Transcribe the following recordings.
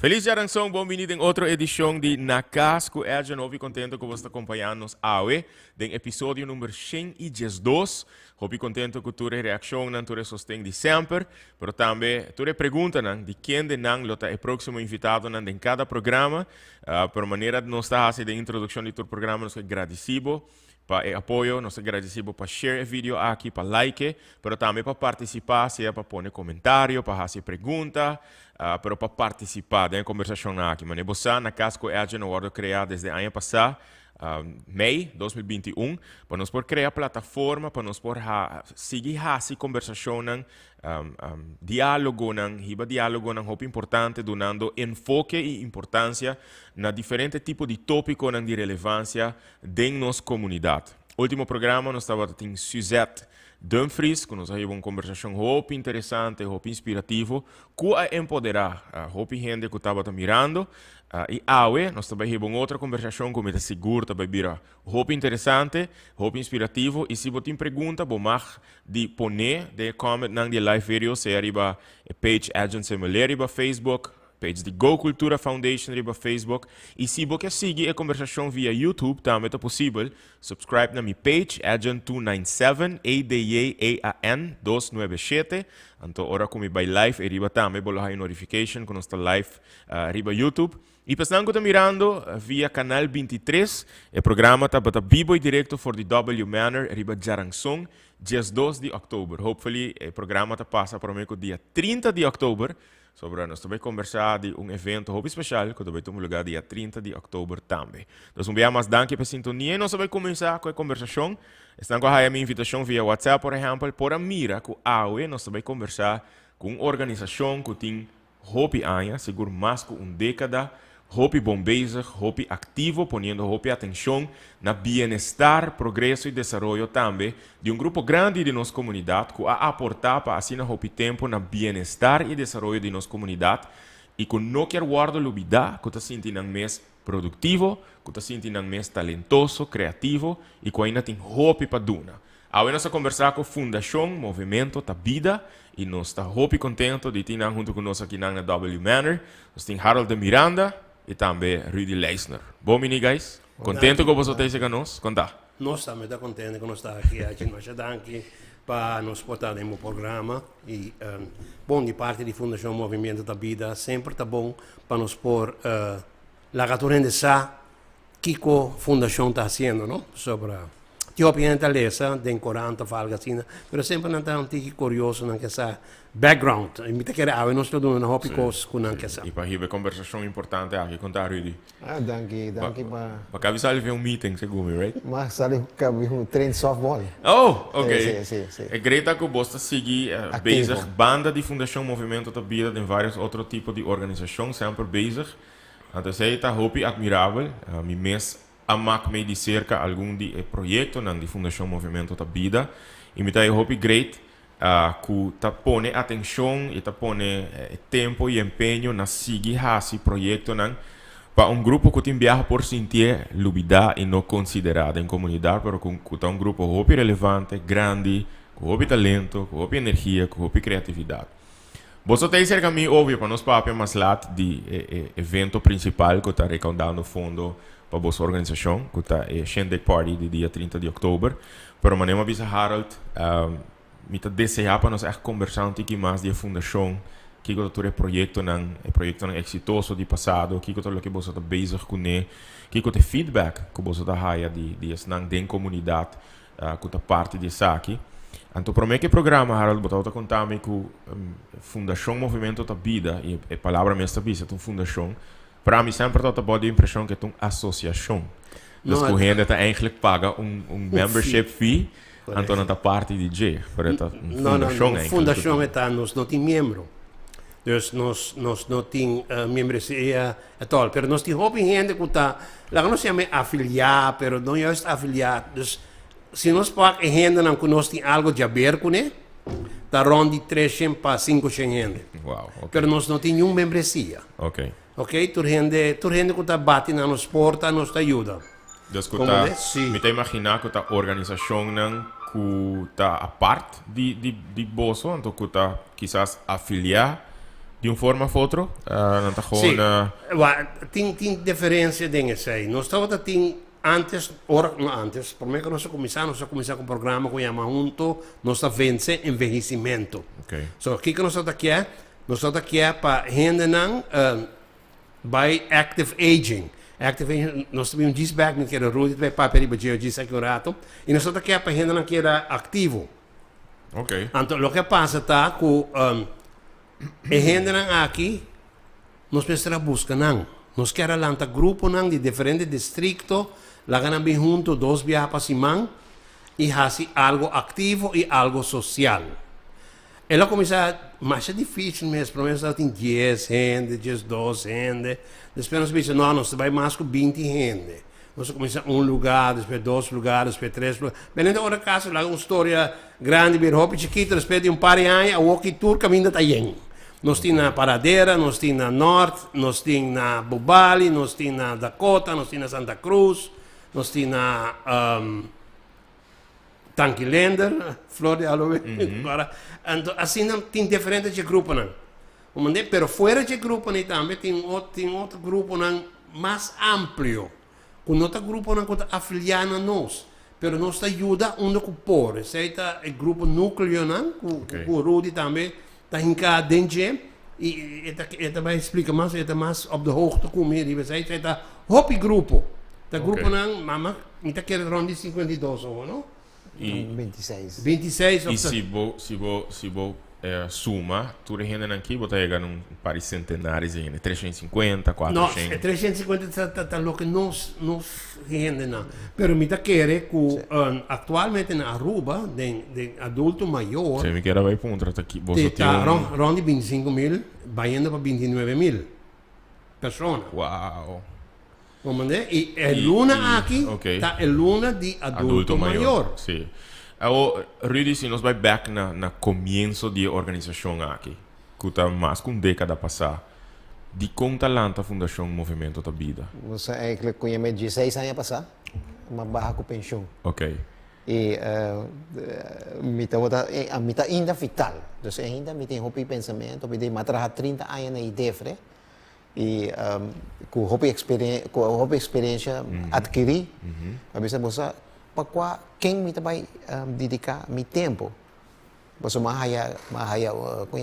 Feliz djaranson, bon bini den otro edicion di Na Cas cu Edjean. Hopi contento cu bo ta acompaña nos awe den episodio number 112. Hopi contento cu tur e reaccionnan, tur e sosten di semper, pero tambe tur e preguntanan di kendenan lo ta e proximo invitadonan den cada programa. Pero manera nos ta haci den introduccion di tur programa, nos ta gradici bo pa e apoyo, nos ta gradici bo pa share e video aki, pa like, pero tambe pa participa, sea pa pone comentario, pa haci pregunta, pero pa participa den e conversacionnan aki. Mane bo sa, Na Cas cu Edjean a wordo crea desde aña pasa, mei 2021, pa nos por crea plataforma, pa nos por sigui haci conversacionnan, dialogonan, hiba dialogonan hopi importante, dunando enfoke y importancia na diferente tipo di topiconan di relevancia den nos comunidad. Ultimo programa nos tabata tin Suzette Dumfries, cu nos a hiba un conversacion hopi interesante, hopi inspirativo, cu a empodera hopi hende cu tabata mirando. Y awe nos ta bay hiba un otro conversacion cu mi ta sigur ta bay bira hopi interesante, hopi inspirativo. Y si bo tin pregunta, bo mag di pone den e commentnan di e live video, sea riba e page Edjean Semeleer riba Facebook, page di Go Cultura Foundation riba Facebook. Y si bo ke sigui e conversacion via YouTube, tambe ta posibel. Subscribe na mi page, Edjean 297, E D J E A N 297. Anto ora cu mi bay live e riba tambe, bo lo haya notification cu nos ta live riba YouTube. Y pa esnan cu ta mirando via Canal 23, e programa ta bata bibo y directo for di W Manor riba djaranson, 12 di october. Hopefully e programa ta pasa prome cu dia 30 di october. Sobre nos ta bay conversa di un evento hopi special cu ta bay tuma lugar dia 30 di october tambe. Dus un bia mas danki pa sintonia y nos ta bay cuminsa cu e conversacion. Esnan cu a haya mi invitacion via WhatsApp, por ehempel, por a mira cu awe nos ta bay conversa cu un organisacion cu tin hopi aña, sigur mas cu un decada, hopi bon bezig, hopi activo, poniendo hopi atencion na bienestar, progreso y desaroyo tambe di un grupo grandi di nos comunidad cu a aporta pa asina hopi tempo na bienestar y desaroyo di nos comunidad y cu no kier wordo lubida, cu ta sinti nan mes productivo, cu ta sinti nan mes talentoso, creativo y cu ainda tin hopi pa duna. Awe nos a conversa cu Fundacion Movemento ta Bida y nos ta hopi contento di tin nan hunto cu nos aki nan na W Manor. Nos tin Harold de Miranda y tambe Rudy Leisner. Bon bini, guys. Contento cu boso ta cu nos. Conta. Nos tambe ta contento cu nos ta aki. Aki masha danki pa nos por ta den e programa. Y, bon, di parti di Fundacion Movemento ta Bida, semper ta bon pa nos por laga tur hende sa kico Fundacion ta haciendo, no? Sobre tin hopi hende ta lesa den corant of algo asina, pero semper nan ta un tiki curioso, nan ke sa background. Y mi ta kere awe nos lo duna nan hopi cos cu nan ke sa. Y pa hiba e conversacion importante aki, conta, Rudy. Ah, danki, danki pa. Pa cabi sali via un meeting, segun mi, right? Ma sali cabi un train softball. Oh, ok. Si. E great ta cu bo ta sigui bezig banda di Fundacion Movimento ta Bida den varios otro tipo di organisacion, semper bezig. Anto esey ta hopi admirabel. Mi mes a mak mee di cerca algun di e proyectonan di Fundacion Movimento ta Bida y mi ta e hopi great cu ta pone atencion y ta pone tempo y empeño na sigui haci proyectonan pa un grupo cu tin biaha por sintié lubida y no considera den comunidad, pero cu ta un grupo hopi relevante, grandi, cu hopi talento, cu hopi energia, cu hopi creatividad. Boso ta cerca mi, obvio, pa nos papia mas laat di e evento principal cu ta recaudando fondo pa boso organisacion, cu ta e Shindig Party di dia 30 di october. Pero manera mi a bisa Harold, mi ta desea pa nos echt conversa un tiki mas di e fundacion, kico ta tur e proyectonan exitoso di pasado, kico ta loke boso ta bezig cune, kico ta e feedback cu boso ta haya di esnan den comunidad cu ta parti di esaki. Anto prome cu e programa, Harold, bo tabata conta mi cu Fundacion Movimento ta Bida, y e palabra mes ta bisa, ta un fundacion. Pero ami semper tabata bo di impresion cu ta un asociacion. Dus cu hende ta eigenlijk paga un membership fee, anto nan ta parti di dje. Pero ta un No, fundacion no, eigenlijk. Fundacion ta, nos no tin miembro. Dus nos no tin membresia at all. Pero nos tin hopi hende cu ta, laga nos yama afilia, pero no juist afilia. Dus si nos pak e hendenan cu nos tin algo di haber cune, ta rond di 300 pa 500 hende. Pero nos no tin niun membresia. Ok, tur hende cu ta bati na nos porta, nos ta yuda. Dus cu ta, mi ta imagina cu ta organisacionnan cu ta apart di boso, anto cu ta kisas afilia. Di un forma of otro, nan ta Sí, gewoon. Wa, tin diferencia den esey. Nos tabata tin antes, ora, no antes, prome cu nos a cuminsa, nos a cuminsa cu un programa cu yama Hunto Nos Ta Vence Envejecimento. So, kico nos tabata kier? Nos tabata kier pa hendenan bay active aging. Active aging, nos ta bin un djis bek, mi kere Rudy ta bay papia riba dje djis aki un rato. Y nos tabata kier pa hendenan keda activo. Anto, loke a pasa ta cu e hendenan aki nos mester a buska nan. Nos kier a lanta gruponan di diferente distrikto, laga nan bin hunto dos biaha pa siman i hasi algo aktivo i algo sosial. El a kuminsá masha difísil mes, promé nos tabatin dies hende, diesdos hende, despues nos a bisa no, nos ta bai mas ku binti hende. Nos a kuminsá un lugá, despues dos lugá, despues tres lugá. Benende ora kaso laga un storia grandi bira hopi chikito, despues di un par di aña awor ki tur kaminda ta yen. Nos tin na Paradera, nos tin na Nort, nos tin na Bubali, nos tin na Dakota, nos tin na Santa Cruz, nos tin na Tanki Leender, Flor di Aloe Vera. Anto asina tin diferente dje gruponan. Comprende? Pero fuera dje gruponan tambe tin tin otro gruponan mas amplio ku no ta gruponan ku ta afiliá na nos, pero nos ta yuda unda ku por. Esei ta e grupo núkleonan ku ku Rudy tambe ta hinká den dje i e ta e ta bai splika mas, e ta mas op de hoogte ku mi riba esei. Esei ta hopi grupo. Ta gruponan, mama, mi ta kere rond di 52 owo, no? I 26. 26 I of ta. si bo si bo si bo suma tur e hendenan aki bo ta yega na un par di sentenaris di hende, 350, No, 400. e 350 ta ta ta loke nos nos hendenan. Pero mi ta kere ku aktualmente na Aruba den den adulto mayor. Si mi kier a bai puntra ta ki boso Te tin ta un. rond rond di 25 mil bayendo pa 29 mil persona. Wow. Comprende? I e luna aki ta e luna di adulto mayor. Sí. Awo, Rudy, si nos bai bek na comienso di e organisacion aki, cu ta mas cu un decada pasá, dicon ta lanta Fundacion Movimento ta Bida? Nos a eigenlijk cu yama 16 aña pasá, m'a baha cu pensioen. I mi tabata, mi ta ainda vital. Dus ainda mi tin hopi pensamentu, mi tin, m'a traha 30 aña na IDEFRE. I ku hopi ku hopi eksperensia atkirí, a bisa bo sa pa kua ken mi ta bai dediká mi tempu. Pasobra mi a haya mi a haya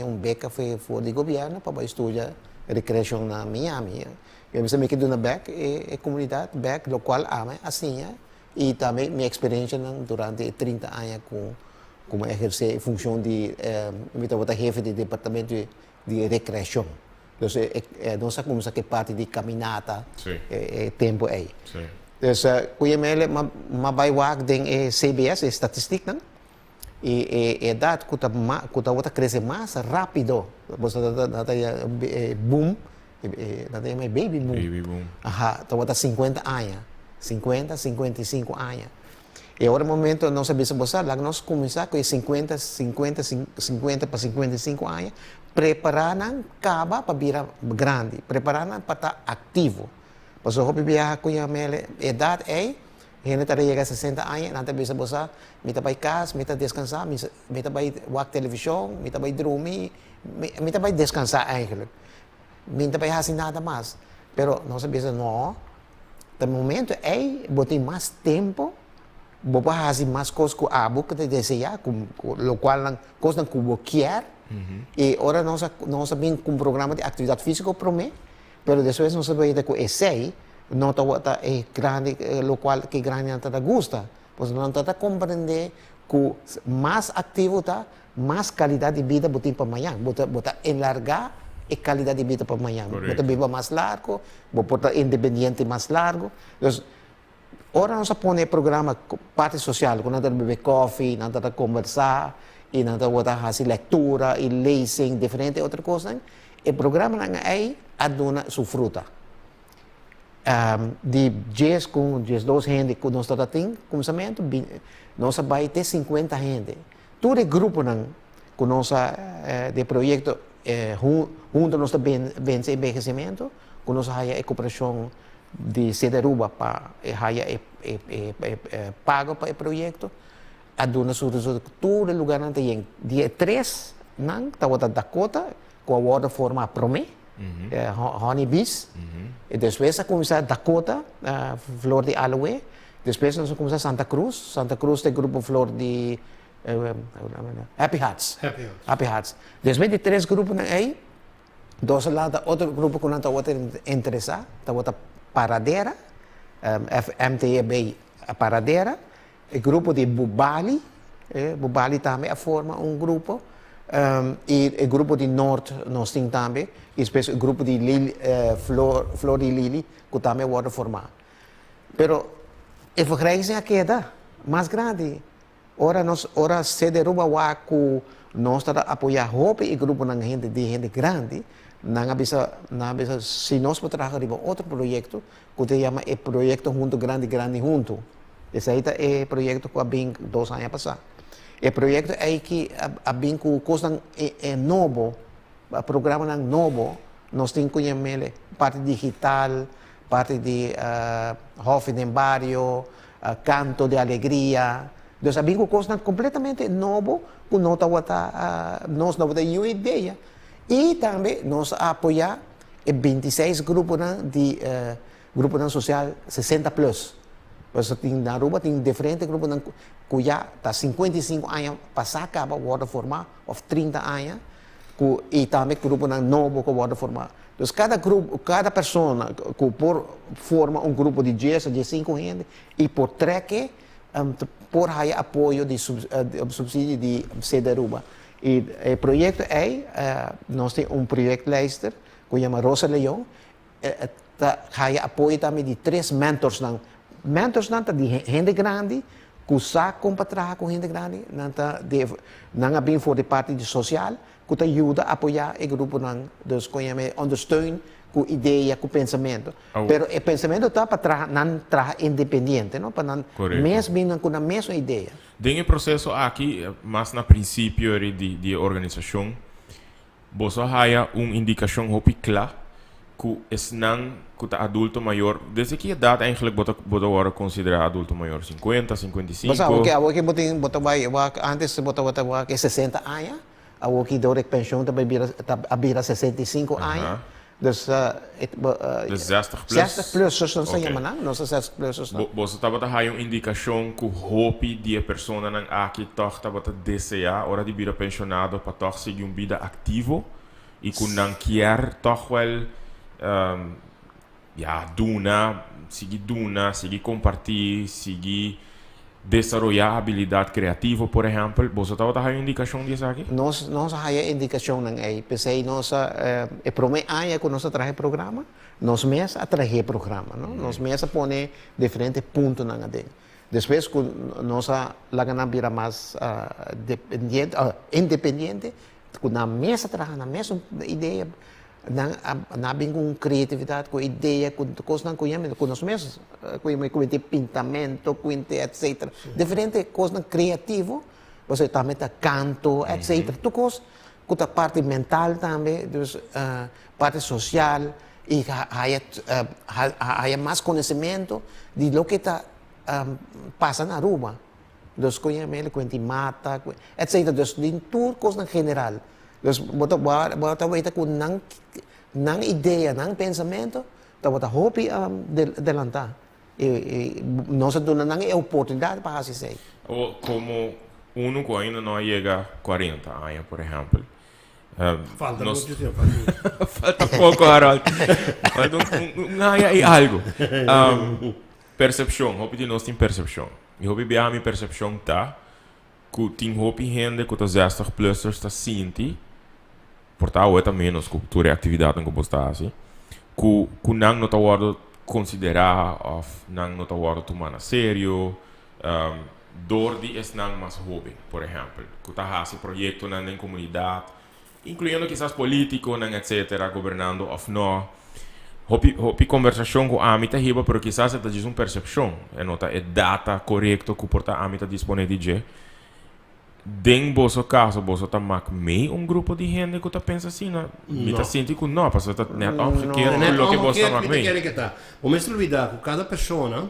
un beka for di gobièrnu pa bai studia rekreashon na Miami. Mi a bisa mi ke duna bèk e komunidat bèk lokual ami a siña i tambe mi eksperensianan durante e 30 aña ku ku mi a ehersé e funshon di mi tabata hefe di departamento di rekreashon. Dus nos a cuminsa cu e parti di caminata e tempo ey. Dus cu e mele m'a bay wak den e CBS, e statistieknan, y e edad cu ta cu tabata crece mas rapido, boso ta ta e boom, nan ta yama e baby boom. Baby boom. Aha, tabata 50 aña, 50, 55 aña. E ora momento nos a bisa bo sa, laga nos cuminsa cu e 50, 50, 50 pa 55 aña, prepara nan caba pa bira grandi, prepara nan pa ta activo. Pasobra hopi biaha cu yamele edad ey, hende ta yega 60 aña y nan ta bisa bo sa, mi ta bay cas, mi ta descansa, mi ta bay wak television, mi ta bay drumi, mi ta bay descansa eigenlijk. Mi no ta bay haci nada mas. Pero nos a bisa no, Ta momento ei bo tin mas tempo, bo por haci mas cos cu abo cu ta desea, cu locual nan cosnan cu bo kier. Y ora nos a nos a bin cu un programa di actividad fisico prome, pero despues nos a weta cu esey no tabata e grandi locual cu e grandinan ta ta gusta. Pasobra nan ta ta comprende cu mas activo ta, mas calidad di bida bo tin pa mañan. Bo ta bo ta enlarga e calidad di bida pa mañan. Bo ta biba mas largo, bo por ta independiente mas largo. Dus, ora nos a pone e programa parti social, cu nan ta bebe koffie, nan ta ta conversa, y nan ta haci lectura y lezing, diferente otro cosnan, e programanan ey a duna su fruta. Di 10 cu 12 hende cu nos ta tin cuminsamentu, nos a bay te 50 hende. Tur e gruponan cu nos a di e proyecto hunto nos ta vence envejecimento, cu nos a haya e cooperacion di Cede Aruba pa haya e pago pa e proyecto, a duna su resultado. Tur e lugarnan ta yen. Di e tres nan tabata Dakota. ku a wòrdu forma promé, Honey Bees, i despues a kuminsá Dakota, Flor di Aloe, despues nos a kuminsá Santa Cruz, Santa Cruz ta e grupo Flor di Happy Hearts, Happy Hearts. Despues di tres gruponan ei, nos a lanta otro grupo ku nan tabata interesá, tabata Paradera, FMTB Paradera, E grupo di Bubali, Bubali tambe a forma un grupo, y e grupo di Noord nos tin tambe, y despues e grupo di Lili, Flor, Flor di Lili, cu tambe a wordo forma. Pero e vergrijzing a keda mas grandi. Ora nos, ora Sede Aruba wak cu nos ta apoya hopi e gruponan hende, di hende grandi, nan a bisa, nan a bisa si nos por traha riba otro proyecto, cu ta yama e proyecto Hunto Grandi Grandi Hunto. Esei ta e proyecto cu a bin dos aña pasa. E proyecto eyki a bin cu cosnan nobo, programanan nobo, nos tin cu yam'e parti digital, parti di hofi den bario, canto de alegria. Dus a bin cu cosnan completamente nobo cu no tabata, nos no tabata yu idea. Y tambe nos a apoya e bintiseis gruponan di gruponan sosial sesenta plus. Pasobra tin na Aruba tin diferente gruponan ku ya ta 55 aña pasá kaba wòrdu formá òf 30 aña ku i tambe gruponan nobo ku wòrdu formá. Dus kada grupo kada persona ku por forma un grupo di dies a diesinku hende i por trèk e por haya apoyo di supsidio di Sede Aruba. I e proyekto ei nos tin un proyektleister ku yama Rosa Leon, e ta haya apoyo tambe di tres mentorsnan. Mentorsnan ta di hende grandi ku sa kon pa traha ku hende grandi, nan ta di nan a bin for di parti di sosial ku ta yuda apoyá e gruponan, dus kon yama e ondersteun ku idea, ku pensamentu. Pero e pensamentu ta pa traha nan traha independiente, no, pa nan mes bin ku nan mesun idea. Den e proseso aki, mas na prinsipio eri di e organisashon, boso a haya un indikashon hopi kla ku esnan ku ta adulto mayor, desde ki edat eigenlijk bo ta bo ta wòrdu konsiderá adulto mayor? Sinkuenta, 55? Bo sa, awor ki awor ki bo tin bo ta bai wak antes bo tabata wak e 60 aña, awor ki dor e penshon ta bai bira ta a bira 65 aña. Dus Dus 60 plus? 60 plussers nos ta yama nan, nos ta 60 plussers nan. Boso tabata haya un indikashon ku hopi di e personanan aki tòg tabata deseá ora di bira penshonado pa tòg sigui un bida aktivo i ku nan kier tòg wèl ya duna, sigui duna, sigui kompartí, sigui Desaroyá habilidat kreativo, por ehèmpel. Boso tabata haya un indikashon di esaki? Nos nos a haya indikashonnan ei. P'esei nos a e promé aña ku nos a traha e programa, nos mes a traha e programa, no? Nos mes a pone diferente puntonan aden. Despues ku nos a laga nan bira mas dependiente, independiente, ku nan mes a traha nan mesun idea, Nan a nan a bin ku un kreatividat, ku idea, ku kosnan ku yami ku nos mes ku yami ku pintamento, ku etcetera. Diferente kosnan kreativo, pasobra tambe ta kanto, etcetera. Tur kos ku ta parti mental tambe, dus parti sosial i haya haya mas konosementu di loke ta pasa na Aruba. Dus ku yami ku mata, etcetera. Dus den tur kosnan general. Dus bo ta bo ta weta ku nan nan idea, nan pensamentu tabata hopi delantá. I i nos a duna nan e oportunidat pa hasi esei. Awor, komo unu ku ainda no a yega kuarenta aña, por ehèmpel, Falta nos muchu tempu, falta muchu. Falta poko, Harold. Falta un un aña i algu. Persepshon, hopi di nos tin persepshon. I hopi biaha mi persepshon ta Ku tin hopi hende ku ta zestig plussers ta sinti, por ta awe ta menos ku tur e aktividatnan ku bos ta hasi, ku ku nan no ta wòrdu konsiderá òf nan no ta wòrdu tumá na serio dor di esnan mas hóben, por ehèmpel, ku ta hasi proyektonan den komunidat, inkluyendo kisas polítikonan etsetera, gobernando òf nò. Hopi hopi kombersashon ku ami ta hiba, pero kisas e ta djis un persepshon, e no ta e data korekto ku por ta ami ta disponé di dje. Den boso kaso boso ta mak mei un grupo di hende ku ta pensa asina? Mi ta sinti ku nò, pasobra ta nèt omgekeerd ku loke boso ta mak mei. Net omgekeerd mi ta kere ke ta. Bo mester lubida ku kada persona,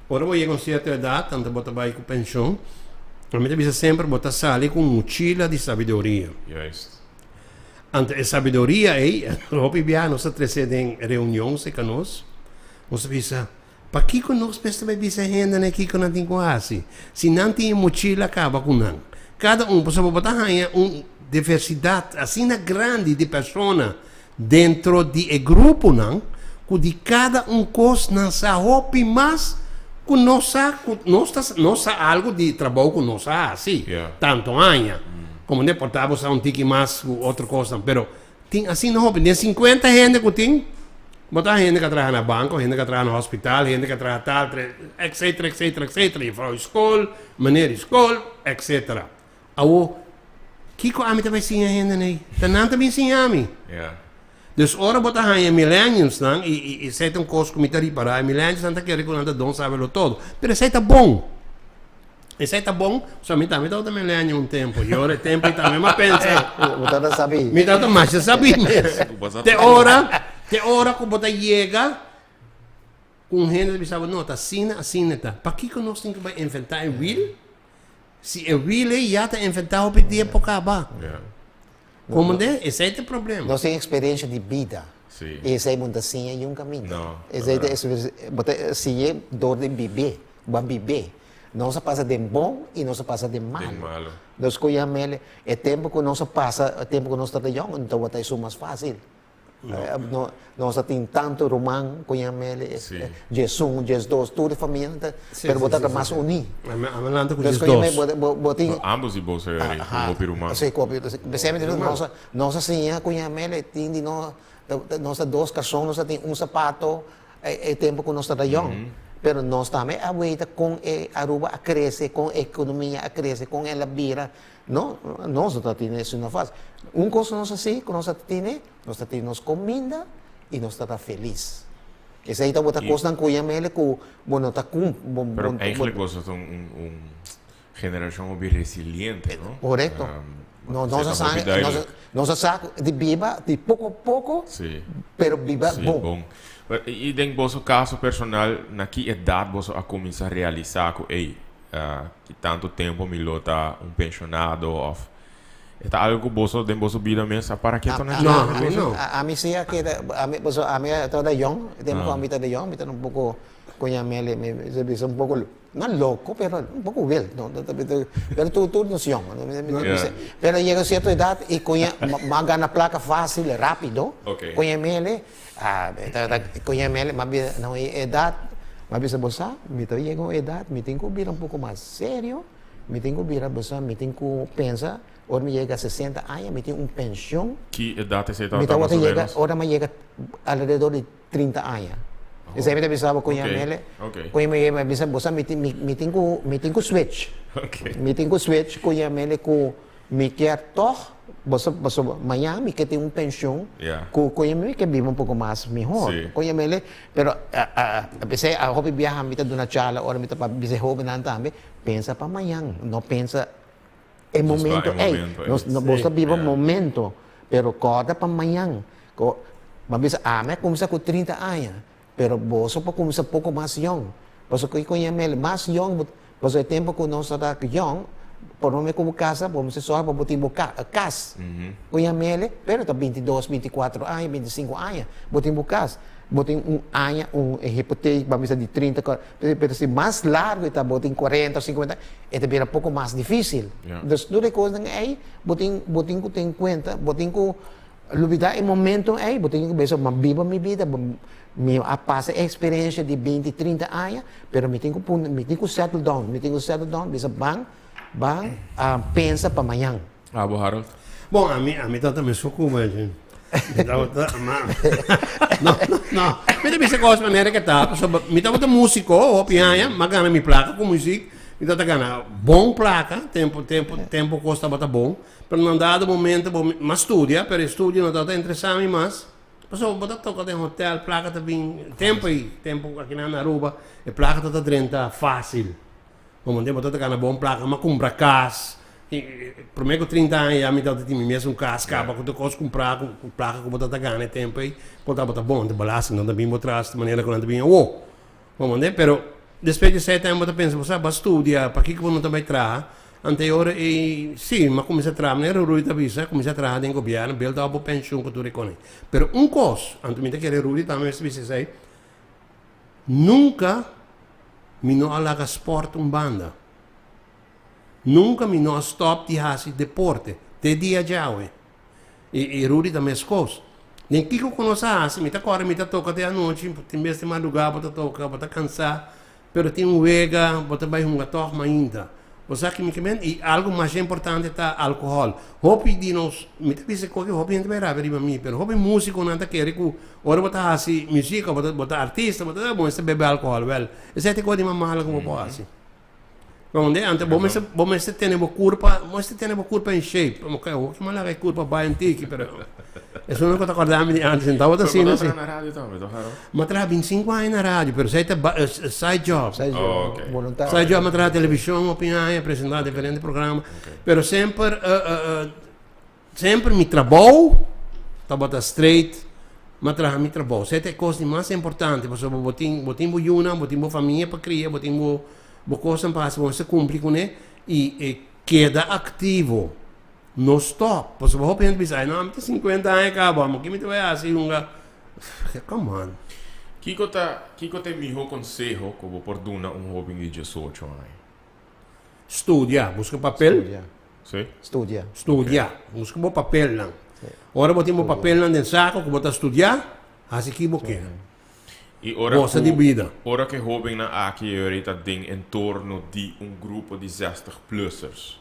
ora bo yega un sierto edat, tantu bo ta bai ku penshon, ami ta bisa semper bo ta sali ku un muchila di sabiduria. Juist. Anto e sabiduria ei, hopi biaha nos ta trese den reunion serka nos, nos ta bisa, Pakiko nos mester bai bisa e hendenan kiko nan tin ku hasi, si nan tin e mochila kaba ku nan? Kada un, pasobra bo ta haña un diversidat asina grandi di persona dentro di e gruponan ku di kada un kos nan sa hopi mas ku nos sa ku nos ta nos sa algu di trabou ku nos a hasi tantu aña komo ne por ta bo sa un tiki mas ku otro kosnan pero tin asina hopi den sinkuenta hende ku tin bo ta hende ku a traha na banko hende ku a traha na hospital hende ku a traha tal etcetera etcetera etcetera jufrou di skol meneer di skol etcetera Awo, kiko ami ta bai siña hende nei? Ta nan ta bin siña mi. Ja. Dus ora bo ta haña millenniumsnan, i, i, esei ta un kos ku mi ta ripará, e millenniumsnan ta kere ku nan ta don sabelo todo. Pero esei ta bon. Esei ta bon, so mi tambe tabata millennium un tempu. I ora e tempu ei tambe m'a pensa. Bo tabata sabí. Mi tabata masha sabí mes. Te ora, te ora ku bo ta yega ku un hende ta bisa bo, no, ta asina, asina ta. Pakiko nos tin ku bai inventá e wiel? Si e wiel ei ya ta inventá hopi tempu kaba. Ja. Komo de? Esei ta e problema. Nos tin eksperensia di bida. Sí. I esei bo no ta siña yun kaminda. No, Esei ta verdad. eksperensia, bo ta siñ'é dor di bib'é, bo a bib'é. Nos a pasa den bon i nos a pasa den malo. Den malo. Nos ku yam'el e tempu ku nos a pasa, e tempu ku nos tabata yòn, no tabata esun mas fásil. No, nos a tin tantu ruman ku yam'el, Sí. diesun, diesdos, tur e famia ta, Sí, pero bo sí, tabata sí, mas sí. uní. Ami ami lanta ku Dus diesdos. ku yam'el bo bo bo tin No, ambos di boso era ku hopi ruman. Sí, ku hopi, p'esei mi ta bisa nos a nos a siña ku yam'el e tin di nos nos ta dos karson, nos ta tin un sapato e tempu ku nos tabata yòn. Pero nos tambe a weita kon e Aruba a krese, kon e ekonomia a krese, kon el a bira. No, nos no ta tene esun na fácil. Un kos nos a si ku nos ta tene, nos ta tene nos kominda i nos ta ta felis. Esei ta bota kosnan ku yam'el ku bo no ta kum, bo, bo, Pero eigenlijk boso ta un, un, un generashon hopi resiliente, no? Korekto. No, nos a esei ta hopi sa, nos a, duidelijk. nos a sa di biba di poko poko, Sí. pero biba Sí, bon. bon. Pero, i den boso kaso personal, na ki edat boso a kuminsá realisá ku, ey, Ki tantu tempu mi lo ta un pensionado of e ta algo ku boso den boso bida mes a para keto na dje? No, ami no. Ami si a keda, ami pasobra ami a tabata yòn, e tempu ku ami tabata yòn mi tabata un poko ku ña mele mi ta bisa un poko no loko pero un poko wild no pero tur tur nos yòn pero yega sierto edat i ku ña mi a gana plaka fácil rápido ku ña mele Ku ña mele, m'a bisa na un edat, m'a bisa bo sa, mi ta yega un edat, mi tin ku bira un poko mas serio, mi tin ku bira, bo sa, mi tin ku pensa, ora mi yega sesenta aña, mi tin un penshon. Ki edat esei tabata mas o menos? Ora mi yega alrededor di trinta aña. Esei mi ta bisa bo ku ña mele, ku ña mele, mi a bisa bo sa, mi tin, mi tin ku, mi tin ku switch. Mi tin ku switch ku ña mele ku Mi kier tog, boso, boso, mañan mi ke tin un pension ku ku mi ke biba un poko mas mihor. Ku mi le, pero p'esei a hopi biaha mi ta duna charla ora mi ta papia bisa e hobennan tambe, pensa pa mañan, no pensa e momento ei. Nos, bo ta biba momento, pero kòrda pa mañan. Ku, bo a bisa ami a kuminsá ku trinta aña, pero boso por kuminsá poko mas yòn. Pasobra ku mi le, mas yòn Pasobra e tempu ku nos tabata yòn, por no me ku bo kasa, bo mester sòru pa bo tin bo kas. Ku yam'el, pero ta bintidos, bintikuatro aña, bintisinku aña, bo tin bo kas. Bo tin un aña, un hipotek, ban bisa di trinta, pero si mas largu e ta, bo tin kuarenta o sinkuenta, e ta bira poko mas difísil. Dus tur e kosnan ei, bo tin, bo tin ku ten kuenta, bo tin ku Lubida e momento ei, bo tin ku bisa, ma biba mi bida, mi a pasa e eksperensia di binti, trinta aña, pero mi tin ku pone, mi tin ku settle down, mi tin ku settle down, bisa ban, ban a pensa pa mañan. Abo Harold? Bon, ami, ami tabata mesun ku bo, mi tabata, ma, no, no, no, mi ta bisa kos manera ke ta, pasobra mi tabata musiko hopi aña, mi a gana mi plaka ku muzik, mi tabata gana bon plaka, tempu, tempu, tempu kos tabata bon. Pero na un dado momento bo mas studia, pero e studio no tabata interesa mi mas. Pasobra bo ta toca den hotel, placa ta bin, tempo ei, tempo aki na Aruba, e placa ta ta drenta facil. Como bo ta gana bon placa, m'a cumpra cas. Prome cu trinta aña ya mi tabata tin mi mes un cas caba cu tur cos cumpra cu placa cu bo ta ta gana e tempo ei, por tabata bon, de belasting no ta bin bo tras di manera cu nan ta bin awo. Bo mande? Pero despues di esei tempo bo ta pensa, bo sa, bo a studia, pakico bo no ta bai traha? Anto e ora ei, sí, mi a kuminsá traha, manera Rudy ta bisa, kuminsá traha den gobièrnu, build up bo penshun ku tur e kos. Pero un kos, anto mi ta kere Rudy tambe mester bisa esei, nunka mi no a laga spòrt un banda. Nunka mi no a stòp di hasi deporte, te dia djawe. I i Rudy ta meskos. Den kiko ku nos a hasi, mi ta kòrda mi ta toka te anochi, tin bes te madrugá bo ta toka, bo ta kansá, pero tin un wega, bo ta bai hunga tòg mainta. Bo sa ki mi ke men? I algu masha importante ta alkohòl. Hopi di nos, mi ta bisa koke hopi hende bai rabia riba mi, pero hopi músikonan ta kere ku ora bo ta hasi musika, bo ta bo ta artista, bo ta bo mester bebe alkohòl. Wèl, esei ta e kos di mas malo ku bo por hasi. Donde antes bo mester bo mester tene bo curpa, bo mester tene bo curpa in shape. Como que hopi man laga e curpa bai un tiki, pero eso no ta acordami di antes, en tabata Pero asina bo si. ta traha na radio tambe, toch Harold? Ma traha 25 aña na radio, pero esei ta ba- side job. Side job, Oh, ok. voluntario. Side job, ma traha television hopi aña, presenta diferente programa. Ok. Pero semper semper mi trabou tabata straight, m'a traha mi trabou. Esei ta e kos di mas importante, pasobra bo tin bo tin bo yunan, bo tin bo famia pa kria, bo tin bo bo kosnan pa hasi, bo mester kumpli kuné i e keda aktivo, no stòp. Pasobra hopi hende bisa, ai no, ami ta sinkuenta aña kaba, amo ke mi ta bai hasi hunga? Come on. Kiko ta kiko ta e mihó konseho ku bo por duna un hóben di diesocho aña? Studia, buska papel. Studia. Sí. Studia. Studia, buska bo papelnan. Ora bo tin bo papelnan den sako ku bo ta studia, hasi ki bo ke. I ora Gosa di ku bida. ora ku e hóbennan aki yori ta den entorno di un grupo di zestig plussers,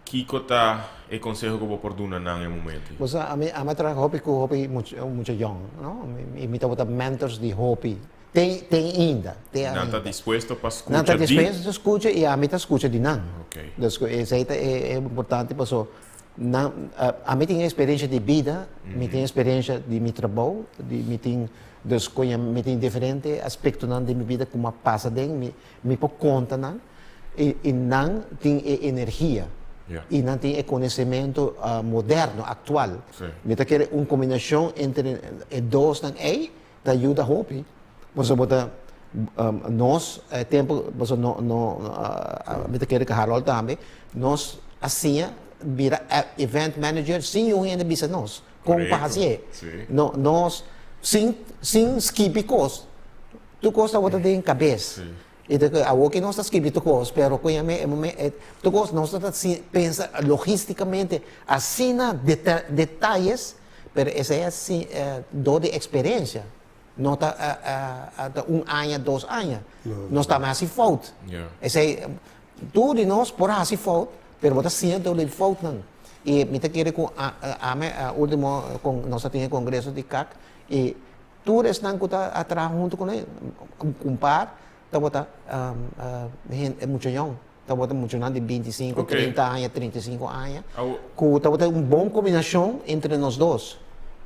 kiko ta e konseho ku bo por duna nan e momento ei? Bo sa, ami ami a traha hopi ku hopi mucha mucha yòn, no? I mi tabata mentors di hopi. Te te ainda, te Nan ta ainda. dispuesto pa Nan ta skucha di? dispuesto pa skucha i ami ta skucha di nan. Ok. Dus ku esei ta e e importante paso nan ami tin eksperensha di bida, mi tin eksperensha di mi trabou, di mi tin dus koña mi tin diferente aspektonan den mi bida ku mi a pasa den, mi mi por konta nan i i nan tin e energia Ja. i nan tin e konosementu moderno, aktual. Sí. Mi ta kere un kombinashon entre e dosnan ei Ta yuda hopi, pasobra bo ta nos e tempo pasobra no no mi ta kere ku Harold tambe nos a siña bira event manager sin yu hende bisa nos kon pa hasié no nos sin sin skibi kos tur kos tabata den kabes i ta awor ki nos ta skibi tur kos pero ku e momento tur kos nos ta pensa logisticamente asina detayes. Pero esei a si dor di experiencia, no ta ta un aña, dos aña. Nos tambe haci fout. Esei tur di nos por haci fout, pero bo ta siña dor di foutnan. I mi ta kere cu ami ultimo con nos a tin e congreso di CAC i tur esnan cu ta a traha hunto cu nos, un par tabata hende mucha yong. Tabata muchanan di 25, 30 aña, 35 aña, ku tabata un bon kombinashon entre nos dos.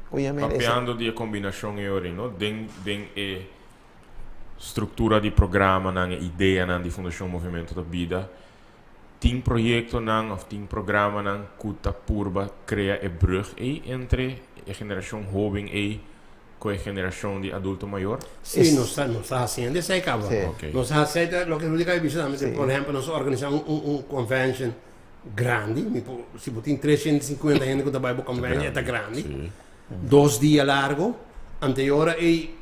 Papiando di e kombinashon ei ori, no? Den den e struktura di programanan, e ideanan di Fundashon Movimento ta Bida, tin proyektonan òf tin programanan ku ta purba krea e brùg ei entre e generashon hóben ei Cu e generacion di adulto mayor? Sí, nos ta, nos ta haciendo esei caba. Sí. Ok. Nos ta haci ta loke Rudy caba bisa tambe, Sí. por ehempel, nos a organisa un, un, un convention grandi, mi por, si bo tin 350 hende cu ta bay bo convention, e ta grandi. Sí. Dos dia largo, ante e ora ey,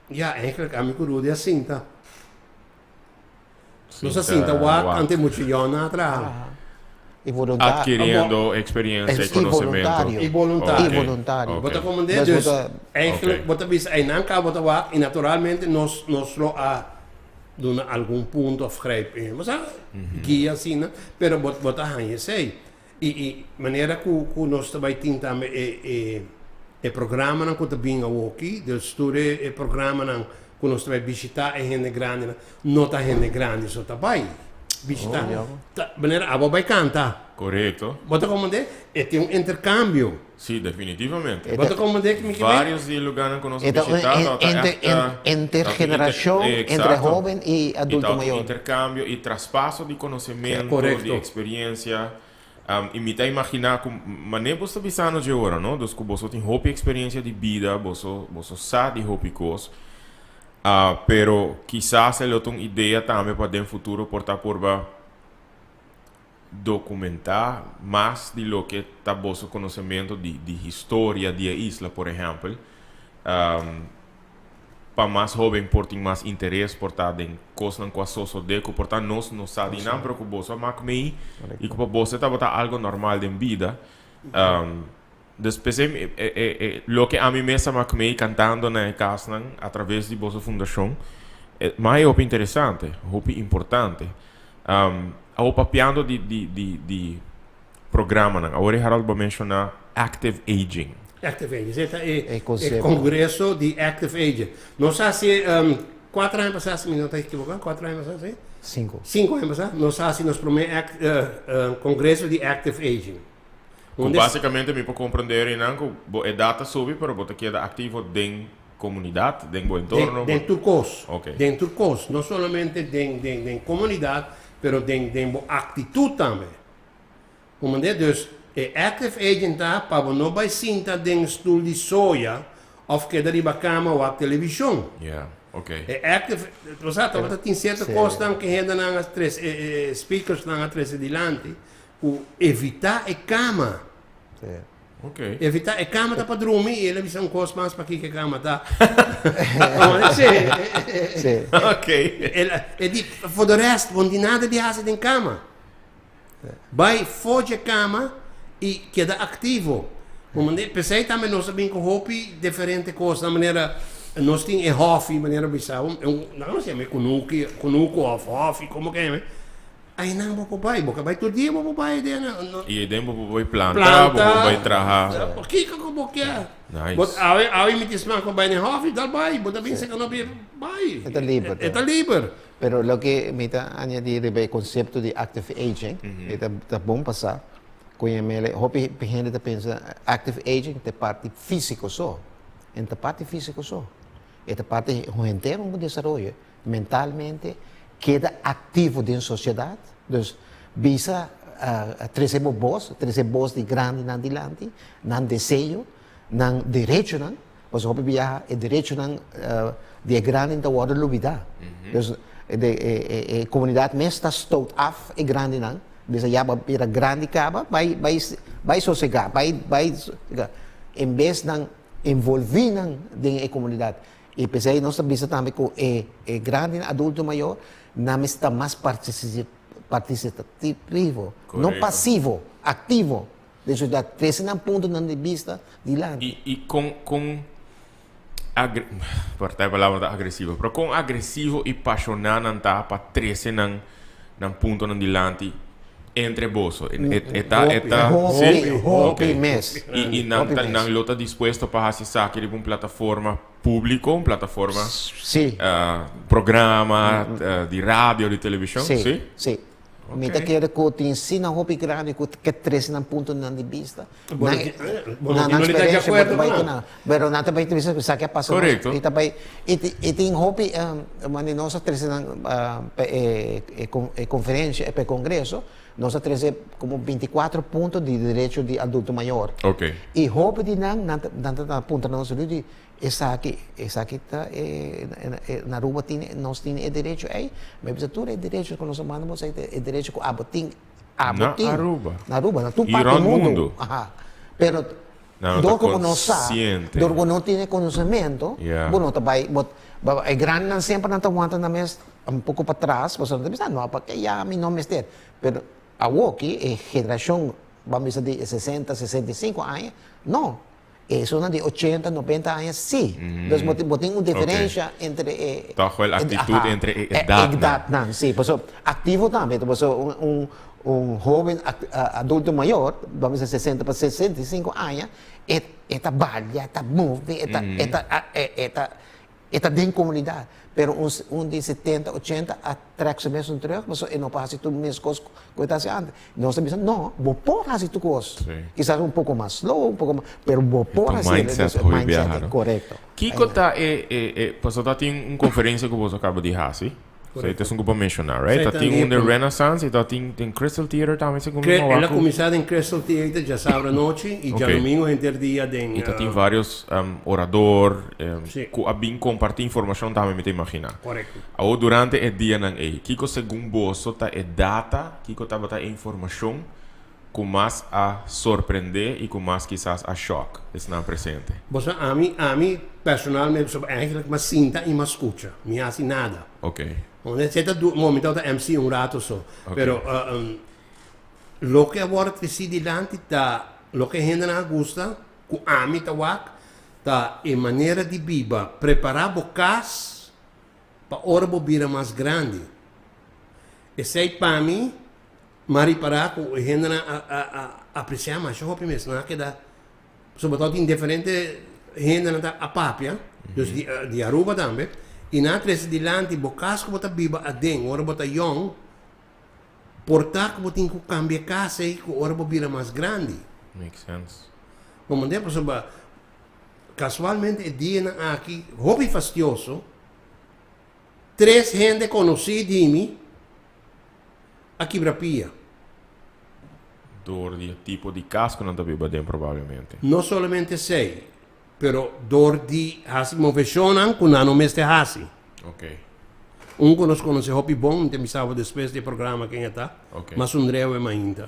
ja, eigenlijk ami cu Rudy a sinta. Nos a sinta wak ante mucha yònnan a traha. I voluntario. Adquiriendo experiencia y conocimiento. I voluntario. I voluntario. Bo ta comprende? Dus eigenlijk bo ta bisa einan ka bo ta wak i naturalmente nos nos lo a duna algun punto of grijp in. Bo sa guia asina, pero bo bo ta haña esei. I i manera ku ku nos ta bai tin tambe e e e programanan ku ta bin awoki, dus tur e e programanan ku nos ta bai bishitá e hende grandinan, no ta hende grandi so ta bai bishitá. Ta manera abo bai kanta. Korekto. Bo ta komprendé? E tin un interkambio. Sí, definitivamente. Bo ta komprendé ki mi ke men? Varios di e lugánan ku nos a E ta un bishitá tabata ègt intergeneracion entre hoben i adulto mayor. I tabata un interkambio i traspaso di konosementu, di eksperiencia. I mi ta imaginá ku manera boso ta bisando dje ora, no? Dus ku boso tin hopi eksperiencia di bida, boso boso sa di hopi kos. Pero kisas e lo ta un idea tambe pa den futuro por ta purba documentá mas di loke ta boso conocemento di di historia di e isla, por ehempel, pa mas hoben por tin mas interes por ta den cosnan cu a sosode cu por ta nos no sa di nan pero cu boso a mak mei y cu pa boso e tabata algo normal den bida. Dus p'esei e e e loke ami mes a mak mei cantando na e casnan a traves di boso fundacion, mas e hopi interesante, hopi importante. Awor papiando di di di di programanan, awor e Harold bo a menciona Active Aging. Active Aging, esei ta e e congreso di Active Aging. Nos a haci cuater aña pasa, si mi no ta ekiboca, cuater aña pasa, si? Cinco. Cinco aña pasa, nos a haci nos prome congreso di Active Aging. Cu basicamente mi por comprende einan cu bo edad ta subi pero bo ta keda activo den comunidad, den bo entorno. Den tur cos. Den tur cos. No solamente den den comunidad pero den den bo actitud tambe. Comprende? Dus e active aging ta pa bo no bay sinta den stoel di soya of keda riba cama wak television. Yeah, okay. E active, bo sa tabata tin cierto cosnan cu hendenan a trece, e speakersnan a trece dilanti Ku evitá e kama. Ok. Evitá e kama ta pa drumi i el a bisa un kos mas pakiko e kama ta. Sí. Sí. Ok. El a, e di, for de rest, bo no tin nada di hasi den kama. Bai for dje kama i keda aktivo. Bo manda, p'esei tambe nos a bin ku hopi diferente kosnan, manera nos tin e hòfi, manera bisa, un, nan a yama e kunuki, kunuku òf hòfi, komo ke yama. Einan bo por bai, bo ka bai tur dia bo por bai den no. I den bo por bai planta, bo por bai traha. Kiko ku bo ke. Nice. Bo awe awe mi tin smak pa bai den hòfi, dal bai, bo ta binse ku no bin bai. E ta liber. E ta liber. Pero loke mi ta añadi riba e konsepto di active aging, e ta ta bon pa sa ku yam'el hopi hende ta pensa active aging ta e parti físiko so. E no ta parti físiko so. E ta parti henter un desaroyo. Mentalmente keda aktivo den sosiedat, dus bisa trese bo bos, trese bos di grandinan dilanti, nan deseo, nan derechonan, pasobra hopi biaha e derechonan di e grandinan ta wòrdu lubidá. Dus e komunidat mes ta stoot af e grandinan, bisa ya bo a bira grandi kaba, bai bai bai sosegá, bai bai en bes nan envolví nan den e komunidat. I p'esei nos ta bisa tambe ku e e grandinan adulto mayor nan mester ta mas partisipativo, no pasivo, aktivo den sosiedat, trese nan puntonan di bista dilanti. I i kon kon agre por ta e palabra ta agresivo, pero kon agresivo i pashoná nan ta pa trese nan nan puntonan dilanti entre boso. E e ta e ta Hopi, hopi mes. I i nan ta nan lo ta dispuesto pa hasi esaki riba un plataforma públiko, un plataforma Sí. programa di radio, di televishon, Sí, sí? sí. Mi ta kere ku tin asina hopi grandi ku ke trese nan puntonan di bista. Bo no Nan tin, bo no nan tin no ta di eksperensia bo ta akuerdo bai ku ku nan. nan. Pero nan ta bai bisa ku esaki a pasa nos. Korekto. I ta bai i i tin hopi wanneer nos a trese nan pa e e konferensia, pa e kongreso, nos a trese komo bintikuater punto di derecho di adulto mayor. Oke. I hopi di nan, nan ta nan ta puntra nos Rudy, esaki esaki ta e na Aruba tin nos tin e derecho ei? Mi a bisa tur e derecho ku nos a manda boso ei ta e derecho ku abo tin abo Na tin Aruba. na Aruba, na tur I parti rònt mundu. mundu. Aha. Pero Nan no ta dor ku bo no sa, konsiente. dor ku bo no tin e konosementu, Ya. bo no ta bai bo e grandinan semper nan ta wanta nan mes un poko patras, pasobra nan ta bisa no pake ya mi no mester. Pero awoki e generashon ban bisa di sesenta, 65 aña, no. Esunnan di ochenta, 90 aña sí. Dus bo tin bo tin un diferensha entre e Tòg wel aktitut entre e edatnan. Edatnan, sí. Pasobra aktivo tambe, pasobra un un un hoben adulto mayor, ban bisa 60 pa 65 aña, e e ta balia, e ta move, e ta e ta e ta E ta den komunidat, pero un un di setenta, ochenta a trèk su mesun terug pasobra e no por hasi tur mes kos ku e ta hasi antes. Nos ta bisa, no, bo por hasi tur kos. Kisas un poko mas slow, un poko mas, pero bo por E hasi. mindset hopi Mindset, biaha, no? korekto. Kiko ta e e e pasobra ta tin un konferensia ku boso a kaba di hasi. So ta esun ku bo menshoná, right? Sí, Ta tin un den tambe. Renaissance i ta tin den Crystal Theater tambe segun mi El a mawak ku. kuminsá den Crystal Theater djasabra anochi i Ok. djadomingo henter dia den. I ta tin varios orador Sí. ku a bin kompartí informashon tambe mi ta imaginá. Korekto. Awor durante e dianan ei, kiko segun boso ta e data, kiko tabata e informashon ku mas a sorprendé i ku mas kisas a shòk esnan presente? Bo sa ami, ami personalmente pasobra eigenlijk m'a sinta i m'a skucha. Mi hasi nada. Ok. Bo se ta du, bo mi tabata MC un rato so. Ok. Pero loke a wòrdu tresí dilanti ta loke hendenan a gusta ku ami ta wak ta e manera di biba. Prepará bo kas pa ora bo bira mas grandi. Esei pa mi M'a ripará ku e hendenan a a a apresiá masha hopi mes. Nan a keda, pasobra bo tin diferente hendenan ta a papia, dus di di Aruba tambe, i nan a trese dilanti bo kas ku bo ta biba aden ora bo ta yòn, por ta ku bo tin ku kambia e kas ei ku ora bo bira mas grandi. Make sense. Bo manda pasobra kasualmente e dianan aki hopi fastioso, tres hende konosí di mi, a kibra pia. Door di e tipo di kas ku nan ta biba den probablemente. No solamente esei, pero door di hasi moveshonnan ku nan no mester hasi. Ok. Un ku nos konosé hopi bon, mi ta bisa bo despues di e programa ken e ta, Ok. mas un dreu e mainta.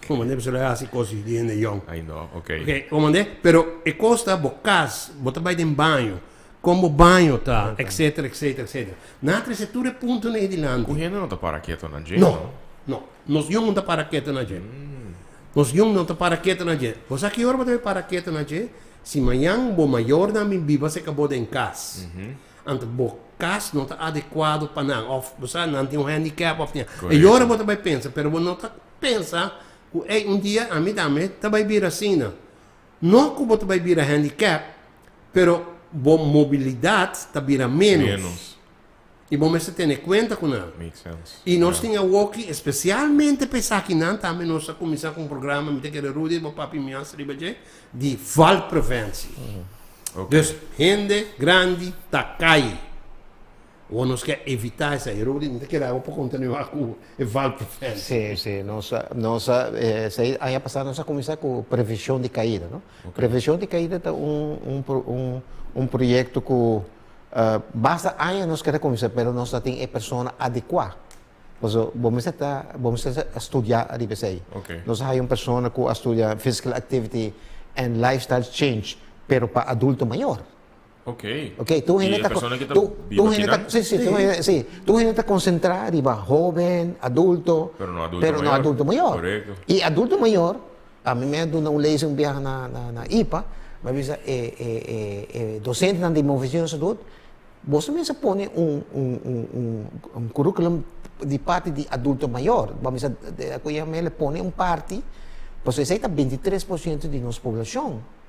Komandé pasobra e hasi kos di hende yòn. Ai no, ok. Ok, komandé, pero e kos ta bo kas, bo ta bai den baño, Kon bo baño ta, etcetera, etcetera, etcetera. Nan a trese tur e puntonan ei dilanti. Ku hende no ta para keto na dje, No, no? no. Nos yòn no ta para keto na dje. Nos yòn no ta para keto na dje. Bo sa ki ora bo ta bay para keto na dje? Si mañan bo mayornan bin biba serka bo den kas. Anto bo kas no ta adekuado pa nan. Òf bo sa nan tin un handicap òf tin. E ora bo ta bay pensa, pero bo no ta pensa ku ey un dia ami tambe ta bay bira asina. No ku bo ta bai bira handicap, pero bo mobilidat ta bira ménos. Ménos. I bo mester tene kuenta ku nan. Make sense. I nos tin awoki, espesialmente pa esakinan tambe nos a kuminsá ku un programa, mi ta kere Rudy bo papia mi hasta riba dje, di valpreventie. Ok. Dus hende grandi ta kai. Awor nos ke evitá esei. Rudy, mi ta kere abo por kontinuá ku e valpreventie. Sí, sí. Nos a, nos a, esei aña pasá nos a kuminsá ku prevenshon di kaida, no? Prevenshon di kaida ta un, un, un, un proyekto ku basta aña nos kere kuminsá, pero nos no tin e persona adekuá. Pasobra bo mester ta, bo mester a studia riba esei. Nos a haya un persona ku a studia physical activity and lifestyle change, pero pa adulto mayor. Ok. Ok, tur hende Y e ta persona ki ta tur biba tur hende ta kinan? sí sí tur hende sí tur hende ta konsentrá riba hóben, adulto, Pero no adulto pero no mayor. adulto mayor. Korekto. I adulto mayor, ami mi a duna un lezing un biaha na na na ipa, mi a bisa e e e e dosentenan di Movishon Salud, boso mester pone un un un un un curriculum di parti di adulto mayor, bo a bisa ku yam'el pone un parti, pasobra esei ta 23% di nos poblashon.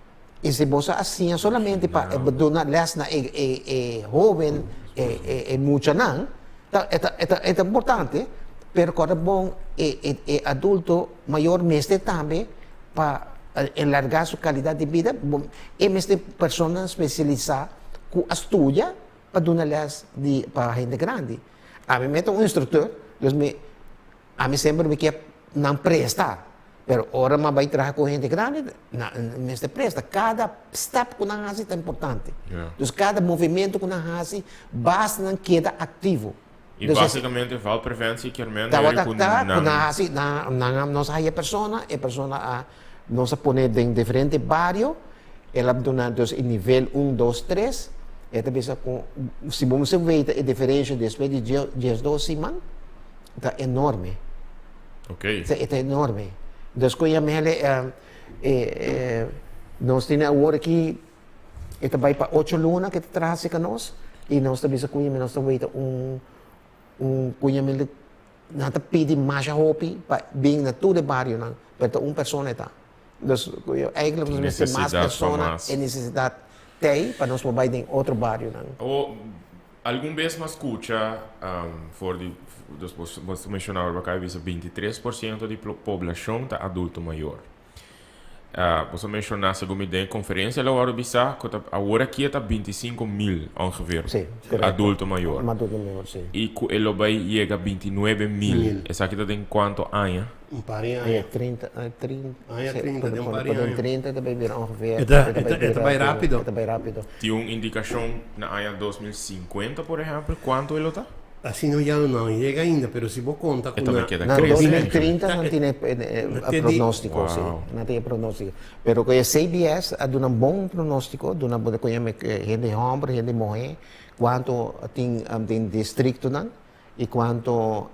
I si boso a siña solamente pa duna les na e e e hoben, e e e muchanan, ta e ta e ta e ta importante, pero kòrda bon e e e adulto mayor mester tambe pa enlargá su kalidat di bida, bo e mester personanan spesialisá ku a studia pa duna les di pa hende grandi. Ami mi ta un instruktor, dus mi Ami semper mi kier nan presta, pero ora mi a bai traha ku hende grandi, nan mester presta. Kada step ku nan hasi ta importante. Dus kada movimento ku nan hasi, basta nan keda aktivo. I basikamente valpreventie kier men Tabata ku ta ku nan. nan hasi, nan nos a haya e persona, e persona a nos a pone den diferente bario, el a duna dus e nivel un, dos, tres, e ta bisa ku si bo mester weta e diferensha despues di diesdos siman, ta enorme. Ok. E ta enorme. Dus ku yamele e nos tin awor aki e ta bai pa ocho luna ke ta traha serka nos i nos ta bisa ku yamele nos ta weta un un ku yamele nan ta pidi masha hopi pa bin na tur e barionan pero ta un persona e ta. Dus eigenlijk nos mester mas Nesesidat pa persona mas. e nesesidat t'ei pa nos por bai den otro barionan. Awor Algun bes m'a skucha for di, dus bo bo ta menshoná ora bo a kaba di bisa 23% di poblashon ta adulto mayor. Bo a menciona, segun mi den conferencia lo word bisa, cu ta awor aki ta 25 mil ongeveer Si, correcto. Adulto mayor. Adulto mayor, si. Y cu e lo bay yega 29 mil. Mil. Esaki ta den cuanto aña? Un par di Aña aña. 30, 30, Aña si, 30, den un par di por aña. 30 ta bay bira ongeveer. E ta bay rapido. E ta bay rapido. Tin un indicacion na aña 2050, por ehempel, cuanto e lo ta? Asina no ya no yega ainda, pero si bo conta cu E tambe na keda Na crece. 2030 no tin pronostico, si. No tin pronostico. Pero cu e CBS a duna un bon pronostico, duna bo cu hende homber, hende muher, cuanto tin den districtonan y cuanto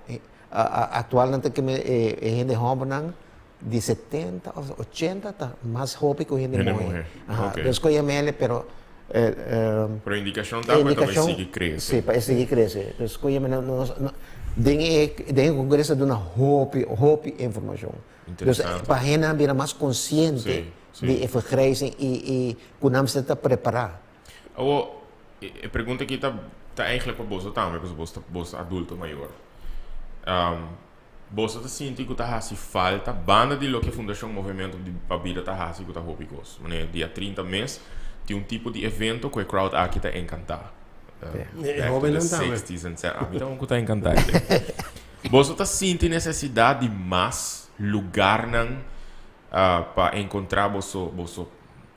actualmente cu e hende hombernan di 70 of 80 ta mas hopi cu hende Hende muher. Muher, ok. Dus cu mele, pero Pero indicacion ta cu tambe sigui crece. Si, pa sigui crece. Dus cu no, no, no, den e congreso duna hopi, hopi informacion. Dus Interesante. Pa hende bira mas consciente Si, si. di vergrijzing y cu nan ta prepara. O, e pregunta aki ta eigenlijk pa bo tambe, pasobra bo ta adulto mayor. Bo ta sinti cu ta hasi falta, banda di loke Fundacion Movimento di pa Bida ta hasi, cu ta hopi cos. Mane, dia 30 mes, tin un tipo di evento cu e crowd aki ta encanta. E hoben nan tambe. 60s and 70s. Ami tambe ta encanta. Bo ta sinti necesidad di mas lugarnan pa encontra boso,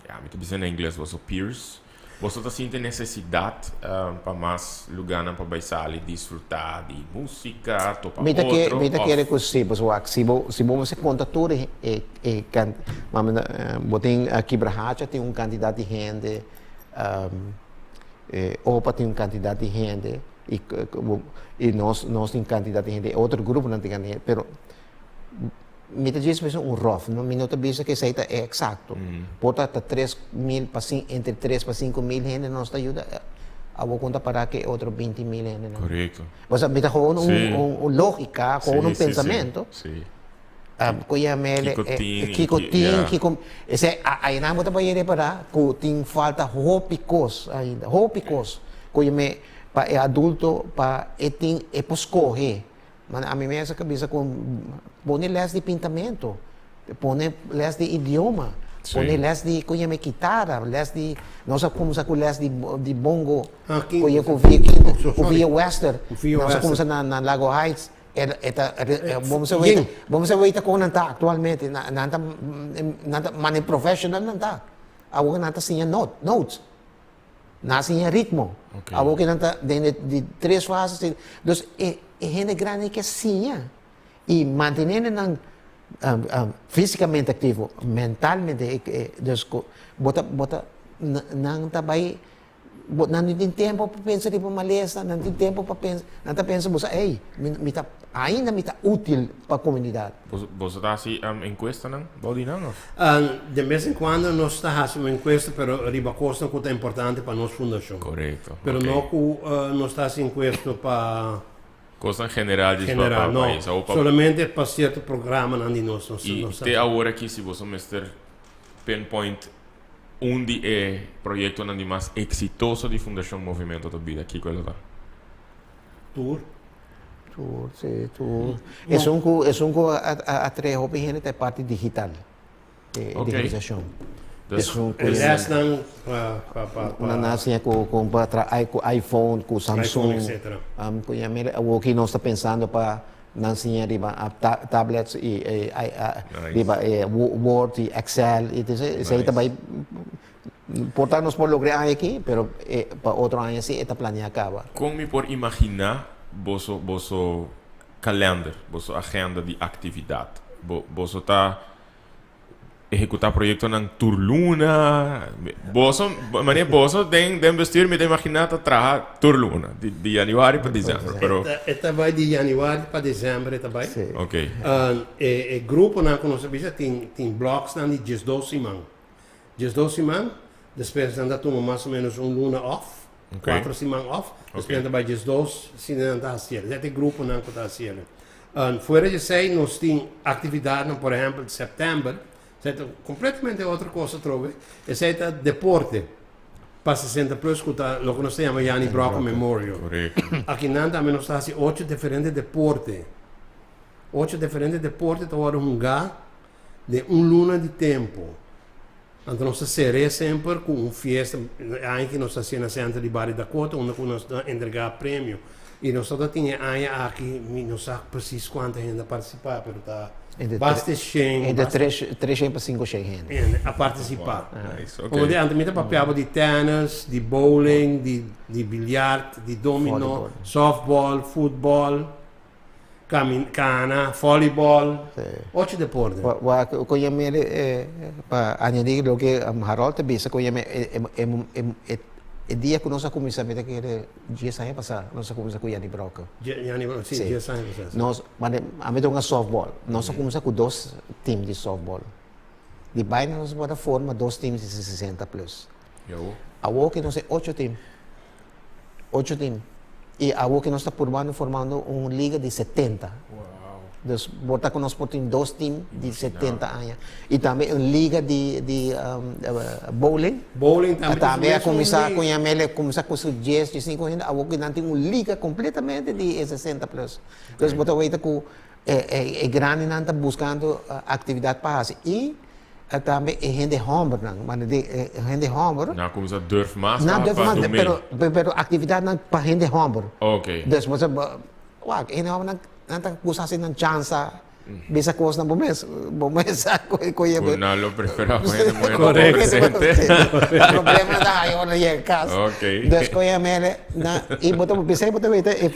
ja, mi ta bisa na Ingles, boso peers? Bo ta sinti necesidad pa mas lugarnan pa bay sali, disfruta di musica, topa Mi ta otro? Mi ta kere cu si, pues wak, si bo conta tur e can, ma bo tin Kibrahacha tin un cantidad di hende, OPA tin un cantidad di hende y nos tin cantidad di hende, otro gruponan tin cantidad di hende, pero mi ta djis bisa un rough, no? Mi no ta bisa cu esey ta exacto. Por ta 3 mil pa entre 3 pa 5 mil hende nos ta yuda. Abo conta para cu otro 20 mil hende, no? Correcto. Osea, mi ta gewoon un logica, gewoon un pensamento. Cu mele, Kiko tin, Kiko tin, Kiko, esey, ey nan bo ta bay repara, cu tin falta hopi cos ainda, hopi cos. Cu me, pa e adulto, pa e tin, e por scoge. Ma ami mes a bisa cu pone les di pintamento, pone les di idioma, pone les di cu yama guitarra, les di, nos a cuminsa cu les di bongo, Aki. cu via, So, cu sorry. via Wester. Via Nos a Wester. cuminsa na Lago Heights. E ta, vamos a Yen. ver, vamos a ver con nan ta actualmente, nan ta, mane professional nan ta. Awor nan ta siña notes. Nan siña ritmo. Awor cu nan ta den di tres fases. Dus e hende grandi cu siña y mantene nan fisicamente activo, mentalmente, dus bo ta bo ta nan ta bay nan no tin tempo pa pensa riba malesa, nan tin tempo pa pensa, nan ta pensa, bo, ei, mi ta, ainda mi ta util pa comunidad. Bo ta hasi encuesta nan? Bou di nan? Of? De bes en cuando nos ta haciendo un encuesta, pero riba cos cu ta importante pa nos fundacion. Pero no cu nos ta haciendo encuesta pa Cos en general di general, pa no. pais, of Solamente pa cierto programa di nos. Y Nos te awor aki, si bo mester pinpoint un di e proyectonan di mas exitoso di Fundacion Movimento pa Bida, kico e ta? Tur. Tur, si, tur. Esun cu a trece hopi hende ta e parti digital. Digitalisacion. Dus, Esun cu Les nan pa Una nasia cu iPhone, cu Samsung. iPhone, etc. Cu yama, o cu nos ta pensando pa nan siña riba tablets y Nice. riba Word y Excel y esey tambe por ta nos por logra aki, pero pa otro aña si ta planea caba. Con mi por imagina boso calendar, boso agenda di actividad? Boso ta ehecuta proyectonan tur luna? Boso, mane boso den bestuur mi ta imagina ta traha tur luna, di januari pa december, pero E ta bay di januari pa december, ta bay. Si. E gruponan cu nos bisa tin blocks nan di 12 siman. 12 siman, despues nan ta tuma mas o menos un luna off, 4 siman off, despues bay 12 siman ta haciendo. Esey gruponan cu ta haciendo. Fuera di esey, nos tin actividad, por ehempel, september, esey ta completamente otro cos trobe. Esey ta deporte. Pa 60 plus, cu ta loke nos ta yama Yanni Brock Memorial. Aki nan tambe nos ta haci ocho diferente deporte. Ocho diferente deporte ta hunga den un luna di tempo. Anto nos ta ser'é semper ku un fiesta, e aña ki nos ta hasié na Centro di Bario Dakota unda ku nos ta entregá premio. I nos tabata tin e aña aki, mi no sa presis kuantu hende a partisipá, pero ta basta shen. Entre 300 pa 500 hende. Hende a partisipá. Como di antes mi ta papiaba di tennis, di bowling, di di biljart, di domino, softball, futbol, kamin kana, volleyball, ocho deporte. Wak ku yam'e pa añadí loke Harold ta bisa ku yam'e e dia ku nos a kuminsá mi ta kere dies aña pasá nos a kuminsá ku Yanni Brokke. Yanni Brokke, si, dies aña pasá. Nos, ami ta hunga softball. Nos a kuminsá ku dos team di softball. Di baina nos a por a forma dos team di 60 plus. Awor ke nos tin ocho team. Ocho team. I awor ke nos ta purbando formando un liga di 70. Dus por ta ku nos por tin dos team di 70 aña. I tambe un liga di di bowling. Bowling tambe. Tambe a kuminsá ku Yamel a kuminsá ku su dies, diesinko hende. Awor ke nan tin un liga kompletamente di e 60 plus. Dus bo ta weta ku e grandinan ta buskando aktividat pa hasi. I tambe e hende hòmbernan, mane di e hende hòmber. Nan a kuminsá durf mas pa pa dumé. Pero pero aktividatnan pa hende hòmber. Oké. Dus bo sa wak e hende hòmbernan nan ta gusta hasi nan chansa, bisa kosnan bo mes bo mes sa ku Ku nan lo preferá pa hende muhé no por presente. Problema ta haña ora nan yega kas. Oké. Dus ku e mele nan i bo ta bisa bo ta weta e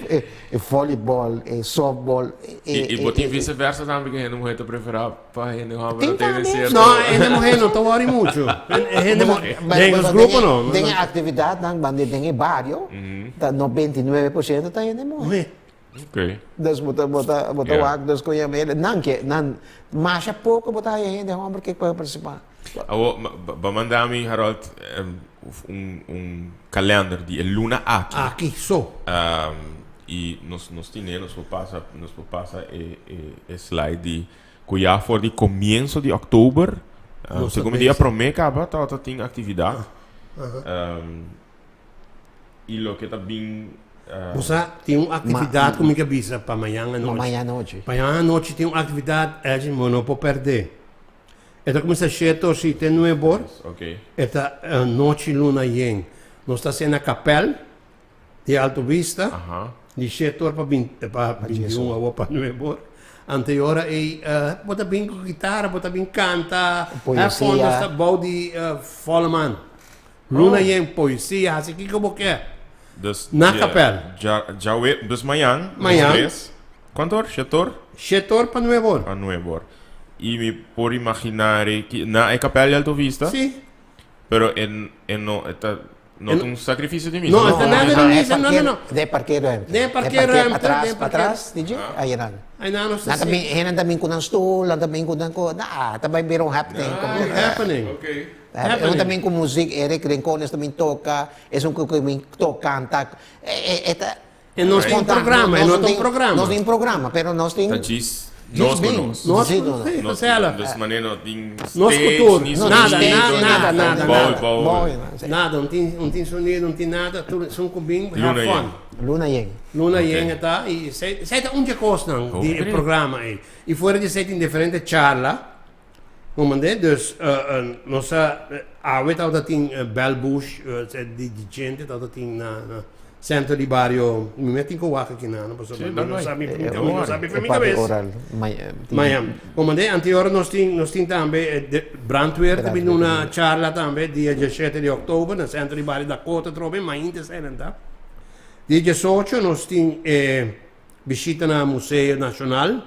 e volleyball, e softball, e I bo tin vice versa tambe ku hende muhé ta preferá Pa hende homber no tin tin cierto. No, hende muher no ta worry mucho. Hende muher, den nos grupo no. Den e actividadnan ban den e bario, ta 99% ta hende muher. Ok. Dus bo ta bo ta bo ta wak dus con yama hende, nan ke nan masha poco bo ta haya hende homber ke por participa. Awo, ba manda mi Harold un un kalender di e luna aki. Aki so. Y nos nos tine nos por pasa nos por pasa e e slide di Ku ya for di komienso di òktober, segun mi dia promé kaba tabata tin aktividat. I loke ta bin. Bo sa, tin un aktividat ku mi ke bisa pa mañan anochi. Pa mañan anochi. Mañan anochi tin un aktividat, Edgin, bo no por pèrdè. E ta kuminsá shete or shete nuebe or. E ta nochi luna yen. Nos ta hasié na kapèl di Alto Vista, di shete or pa pa bintiun awor pa nuebe or. Anto e ora ei bo ta bin ku kitara, bo ta bin kanta, Poesia. Nos ta bou di volle maan. Luna yen, poesia, hasi kiko bo ke. Dus Na kapèl. Djawe, dus mañan, Mañan. tres. Kuantu or? Shete or? Shete or pa nuebe or. Pa nuebe or. I mi por imaginá ki na e kapèl di Alto Vista? Si. Pero e e no e ta no ta un sacrificio di misa. No, e ta nada di misa, no, no, no. Den parkeerruimte. Den parkeerruimte. Patras, patras, di dje, ayenan. Ayenan nos ta si. Nan ta bin ku nan stoel, nan ta bin ku nan ko, nah, ta bai bira un happening. Un happening. Happening. Un ta bin ku muziek, Eric Rincones ta bin toka, esun ku bin toka, kanta, e ta. E nos tin un programa, e no ta un programa. Nos tin un programa, pero nos tin. Ta djis nos ku nos. Nos ku nos, sí, Marcelo. Dus manera no tin Nos ku stage, tur. ni Nada, sonido, nada, nada, nada, nada. Bou, bou. Nada, no tin, no tin sonido, no tin nada. Tur esun ku bin, have Luna fun. yen. Luna yen. Luna yen e ta, i esei, esei ta un dje kosnan di e programa ei. I fuera di esei tin diferente charla. Bo mand'é? Dus nos a awe tabata tin Bell Bush di djente tabata tin na centro di bario mi me tin ku wak aki nan pasobra mi no sabi mi no sabi for mi kabes. Mañan. Bo mand'é? Anteora nos tin nos tin tambe brandweer ta bini una charla tambe dia diesshete di òktober na centro di bario Dakota atrobe mainta esei ta. Dia diesocho nos tin e Bishita na Museo Nacional,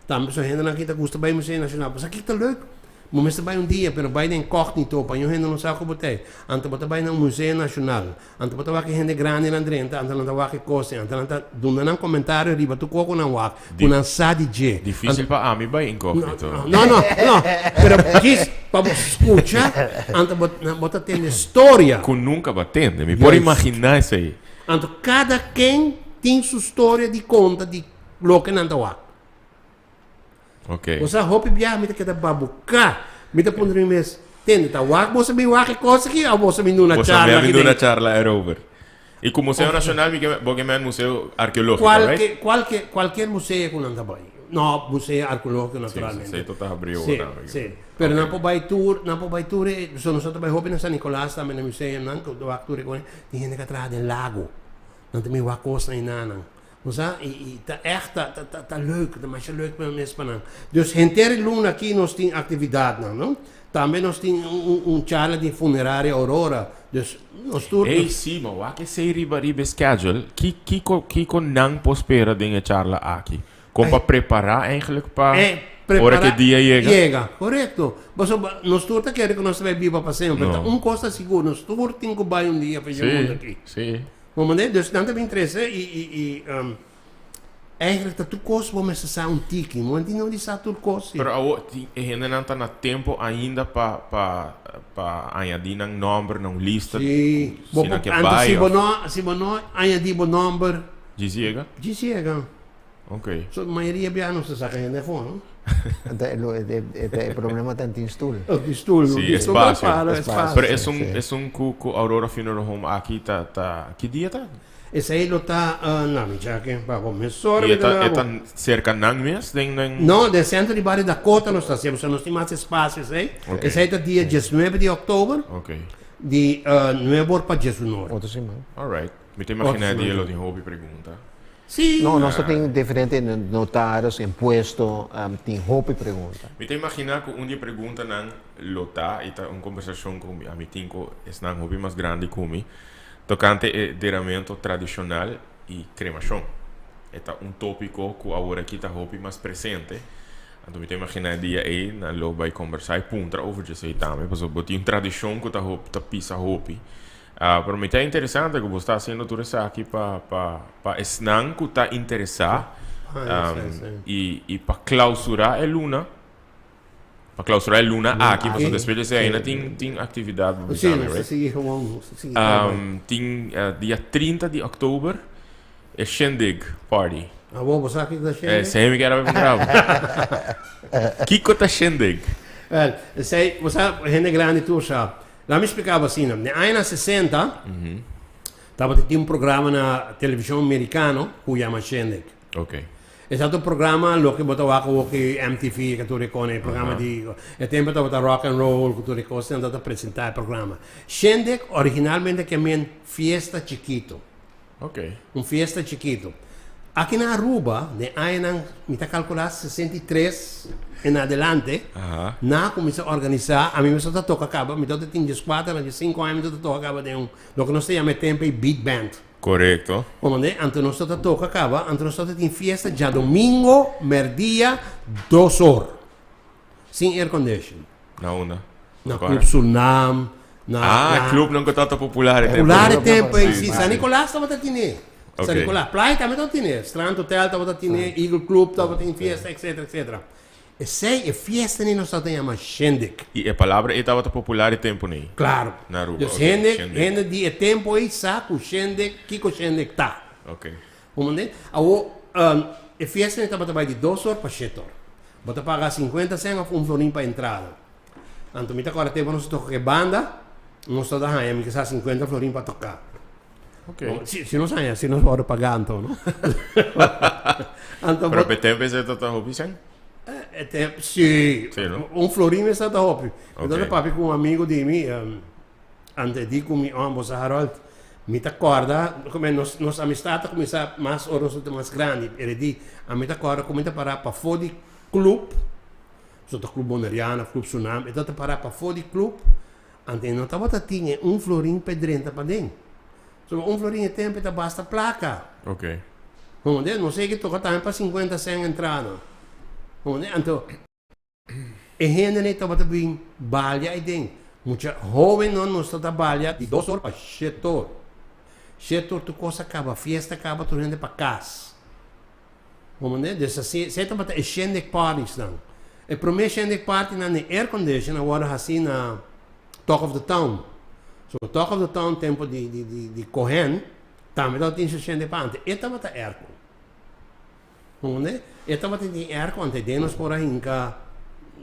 tambe so hendenan aki ta gusta bai Museo Nacional. Pasobra aki ta leuk. Bo mester bai un dia, pero bai den incognito pa niun hende no sa ku bo ta ei. Anto bo ta bai na Museo Nacional. Anto bo ta wak e hende grandinan drenta, anto nan ta wak e kosnan, anto nan ta duna nan komentario riba tur kos ku nan wak, ku nan sa di dje. Dificil pa ami bai incognito. No, no, no. Pero djis pa bo skucha, anto bo bo ta tende storia. Ku nunka bo a tende. Mi por imagina esei. Anto kada ken tin su storia di konta di loke nan ta wak. Ok. Bo sa hopi biaha mi ta keda babuká. Mi ta puntra mi mes, tende ta wak boso bin wak e kos aki òf boso bin duna Boso charla bin aki duna den? charla erover. I ku Museo Nacional mi ke bo ke men Museo Arkeológiko, right? Kualke, kualke, kualkier museo ku nan ta bai. No, Museo Arkeológiko naturalmente. Sí, sí, ta habrí Sí, sí. Pero nan por bai tur, nan por bai tur e, so nos ta bai hopi na San Nicolas tambe na museumnan, ku wak tur e kos, tin hende ku a traha den lago. Nan ta mira wak kosnan enanan. Bo sa, i i ta ègt ta ta ta ta leuk, ta masha leuk pa mes pa nan. Dus henter e luna aki nos tin aktividatnan, no? Tambe nos tin un un charla di Funeraria Aurora, dus nos tur. Ey, sí, ma wak esey riba riba e schedule. Ki kiko kiko nan por spera den e charla aki? Kon pa prepará eigenlijk pa ora ku e dia yega? Yega, korekto. Pasobra nos tur ta kere ku nos ta bai biba pa semper. Ta un kos ta sigur, nos tur tin ku bai un dia pa e mundu aki. Sí, sí. Bo manera? Dus nan ta bin trese i i i eigenlijk ta tur kos bo mester sa un tiki. Bo no tin no di sa tur kos. Pero awor tin e hendenan ta na tempo ainda pa pa pa añadí nan nòmber na un lista Sí. Bo si nan ke anto bai si bo òf. no si bo no añadí bo nòmber. Djis yega? Djis yega. Ok. So mayoria bia nos ta saka hende afó, no? Enta e lo e e problema ta tin stoel. Tin stoel, Sí, tin stoel ta espacio. para, Espacio. espacio. Pero esun Sí. esun ku ku Aurora Funeral Home aki ta ta ki dia ta? Esei lo ta na mi chake pa bo mesora I mi e ta ta e ta na bo. serka nan mes den den No, den centro di bario Dakota nos ta hasié, pasobra nos tin mas espacio esei. Ok. Esei ta dia 19 di oktober Ok. di nuebe or pa diesun or. Otro siman. Alright. Mi ta imagina Otro e dia siman. lo tin hopi pregunta. Sí. No, nos ta tin diferente notarios, impuesto, tin hopi pregunta. Mi ta imagina cu un di e preguntanan lo ta, y ta un conversacion cu ami tin cu esnan hopi mas grandi cu mi, tocante e deramento tradicional y cremacion. E ta un topico cu awor aki ta hopi mas presente. Anto mi ta imagina e dia ey nan lo bay conversa y puntra over djesey tambe, pasobra bo tin un tradicion cu ta hopi, ta pisa hopi. Pero mi ta interesante ku bo sta hasiendo tur esaki pa pa pa esnan ku ta interesá i i pa klausurá e luna pa klausurá e luna aki pasobra despues di esei ainda tin tin aktividat bo bisa mi right? Tin dia 30 di òktober e shindig party. Awor bo sa kiko ta shindig? Esei mi kier a puntra bo. Kiko ta shindig? Wel, esei bo sa hende grandi tur sa. Laat mi spliká bo asina. Den añanan 60 tabata tin un programa na televishon merikano ku yama Shindig. Ok. E tabata un programa loke bo ta wak awor ki MTV ku tur e kos, e programa di e tempu tabata rock and roll ku tur e kos, nan tabata presentá e programa. Shindig originalmente ke men fiesta chikito. Ok. Un fiesta chikito. Aki na Aruba, den añanan, mi ta kalkulá 63 en adelante, nan a kuminsá organisá, ami mes ta toka kaba, mi tabata tin dieskuater na diesinku aña mi tabata toka kaba den un, loke nos ta yama e tempu ei beat band. Korekto. Komandé, anto nos tabata toka kaba, anto nos tabata tin fiesta djadomingo mèrdia dos or, sin air condition. Na unda? Na Club Surnam, na Ah, na clubnan ku tabata popular e tempo. Popular e tempo ei, Sí, sí. sí, San sí. Nicolas tabata tine. San Ok. Nicolas. Playa tambe tabata tine. Strand Hotel tabata tine, Eagle Club tabata tin fiesta, etcetera, etcetera. Esei, e fiesta ni nos tabata yama shindig. I e palabra ei tabata popular e tempo nei? Claro. Na Aruba, Dus ok, hende, shindig. hende di e tempo ei sa ku shindig, kiko shindig ta. Ok. Comprende? Awor, e fiesta ni tabata bai di dos or pa shete or. Bo ta paga 50 cent of un florin pa entrada. Anto mi ta kòrda tempu nos a toka ku e banda, nos ta haña mi kisa 50 florin pa toka. Ok. Si, si nos haña, si nos wòrdu paga anto, no? Anto Pero bo, pe tempu esei ta hopi cent? e tempu, si, Si, no? un florin mester ta hopi. Mi Ok. ta papia ku un amigu di mi, Anto e di ku mi oom, Bosa Harold, mi ta kòrda, kome nos nos amistat a kuminsá mas ora nos ta mas grandi. El e di, ami ta kòrda ku mi ta pará pafó di klup, so ta Club Boneriano òf Club Tsunami, e tabata pará pafó di klup, anto e no tabata tin e un florin pa e drenta paden. So un florin e tempu e ta basta plaka. Oké. Hondé, nos ei ke toka tambe pa 50 sèn entrada. Hondé, anto. E hendenan tabata bin balia aden. Mucha hobennan nos tabata balia di dos or pa shete or. Shete or tur kos a kaba, fiesta a kaba, tur hende pa kas. Bo manda? Dus asi, esei tabata e shindig parties-nan. E promé shindig party-nan den air condition a wòrdu hasí na Talk of the Town. So Talk of the Town tempu di di di di Cohen tambe tabatin su shindig party. E tabata airco. Hunde e tabata tin airco ante den nos por a hinca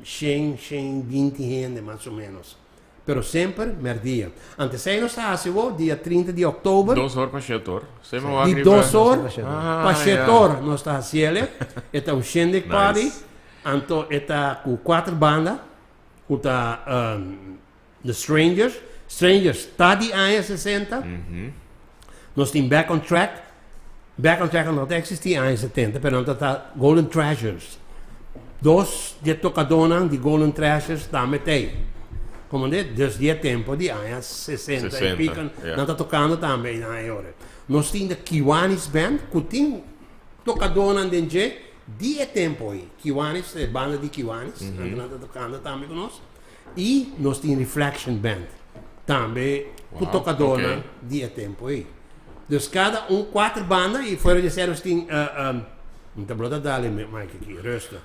shen, shen binti hende mas o menos. Pero semper merdia. Anto esei nos ta hasi awor, dia 30 di òktober. 2 or pa 7 or. Di 2 or pa 7 or nos ta hasiel. E ta un shindig party. Anto e ta ku kuater banda ku ta The Strangers. Strangers ta di aña 60. Nos tin Back on Track. Back on Track no ta eksistí aña 70, pero nan ta ta Golden Treasures. Dos di e tokadónan di Golden Treasures tambe t'ei. Komandé? Dus di e tempu di aña 60 i piko nan ta tokando tambe ei nan e ora. Nos tin The Kiwanis Band ku tin tokadónan den dje di e tempu ei. Kiwanis, e banda di Kiwanis, nan ta tokando tambe ku nos. I nos tin Reflection Band tambe ku tokadónan di e tempu ei. Dus kada un kuater banda i fuera di esei nos tin Mi ta blota dale Mike aki, rustig.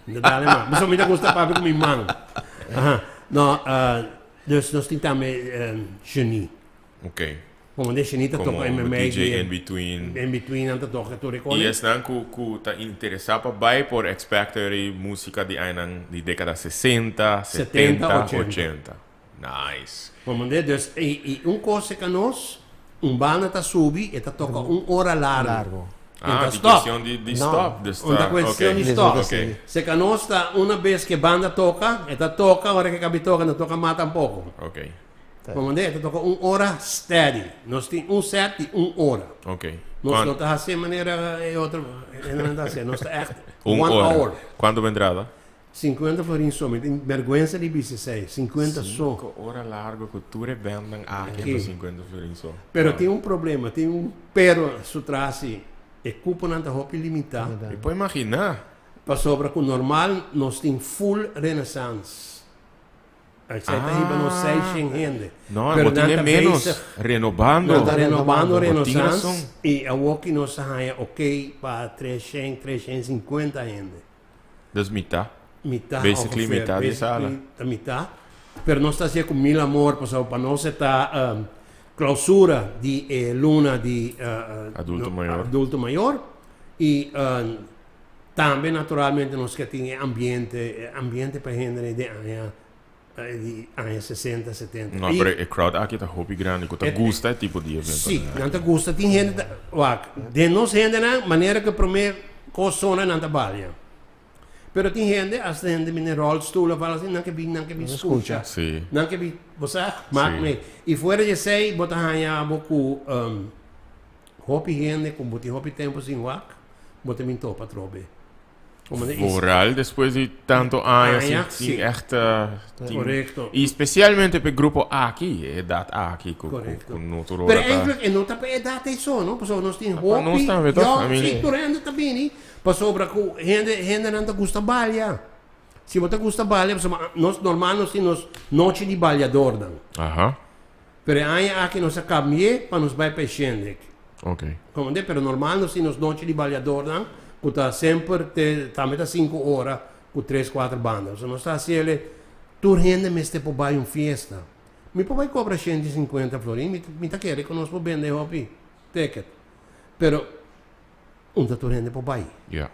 Mi ta dale man. Pasobra mi ta gusta papia ku mi man. Aha. No, dus nos tin tambe Genie. Ok. Como de Shenita Como toca MMA DJ di in between. In between nan ta toca tur e Y cone. esnan cu cu ta interesa pa bay por expect eri musica di añanan di decada 60, 70, 70, 80. 80. Nice. Como de dus y y un cosa ca nos un banda ta subi e ta toca un ora largo. Largo. En Ah, ta di stop. cuestion di di No. stop. Dus Un ta ta cuestion ok. di stop. Ok. Se ca nos ta una bes que banda toca e ta toca ora que cabi toca no toca mas tampoco. Ok. Komandé, ta toka un ora steady. Nos tin un set di un ora. Ok. Nos no ta hasi manera e otro hendenan ta hasi. Nos ta echt Un one ora. hour. Kuantu pa entrada? 50 florin so. Mi tin bergwensa di bisa esei. 50 so. Sinku ora largo ku tur e bandnan aki Aki. pa 50 florin so. Pero tin un problema, tin un pero su tras si. E kuponan ta hopi limitá. Mi por imaginá. Pasobra ku normal nos tin full Renaissance. Esei ta hiba nos 600 hende. No, Pero bo tin nan ta menos. bezig. Renobando. Nan ta renobando Bo tin Renaissance razon. y awoki nos a haña ok pa 300, 350 hende. Dus mitá. Mitá Basically ongeveer. mitá di sala. Basically ta mitá. Pero nos ta hacié cu mil amor pasobra pa nos e ta clausura di e luna di Adulto mayor. adulto mayor y Tambe naturalmente nos ke tin e ambiente, e ambiente pa hende den aña di aña 60, 70. No, pero e crowd aki ta hopi grandi ku ta gusta e tipo di evento. Sí, nan ta gusta. Tin hende ta, wak, den nos hendenan, manera ku e promé kos sona nan ta balia. Pero tin hende, asta hende bini rolstoel of algo así, nan ke bin, nan ke bin skucha. Sí. Nan ke bin, bo sa, mak Sí. mee. I fuera di esei bo ta haña bo ku hopi hende ku bo tin hopi tempu sin wak. Bo ta bin topa atrobe. Como de is- Vooral despues di tanto aña sin, Aña, sin sí. echt tin- Correcto. Y especialmente p'e grupo aki, e edad aki cu, cu, Correcto. cu no tur ora Pero ta- eigenlijk e no ta pa edad ei so, no? Pasobra nos tin Pa hopi. nos tambe, toch? Ja, I mean- sí, tur hende ta bini. Pasobra cu hende, hendenan ta gusta balia. Si bo ta gusta balia, pasobra nos normal nos tin nos nochi di baliadornan. Pero e aña aki nos a cambi'é pa nos bai pa e shendik. Ok. Comprende? Pero normal nos tin nos nochi di baliadornan cu ta semper te tambe ta cinco ora cu tres cuater banda. So nos ta haciele tur hende mester por bai un fiesta. Mi por bai cobra 150 florin, mi mi ta kere cu nos por bende hopi ticket. Pero un ta tur hende por bai. Ja.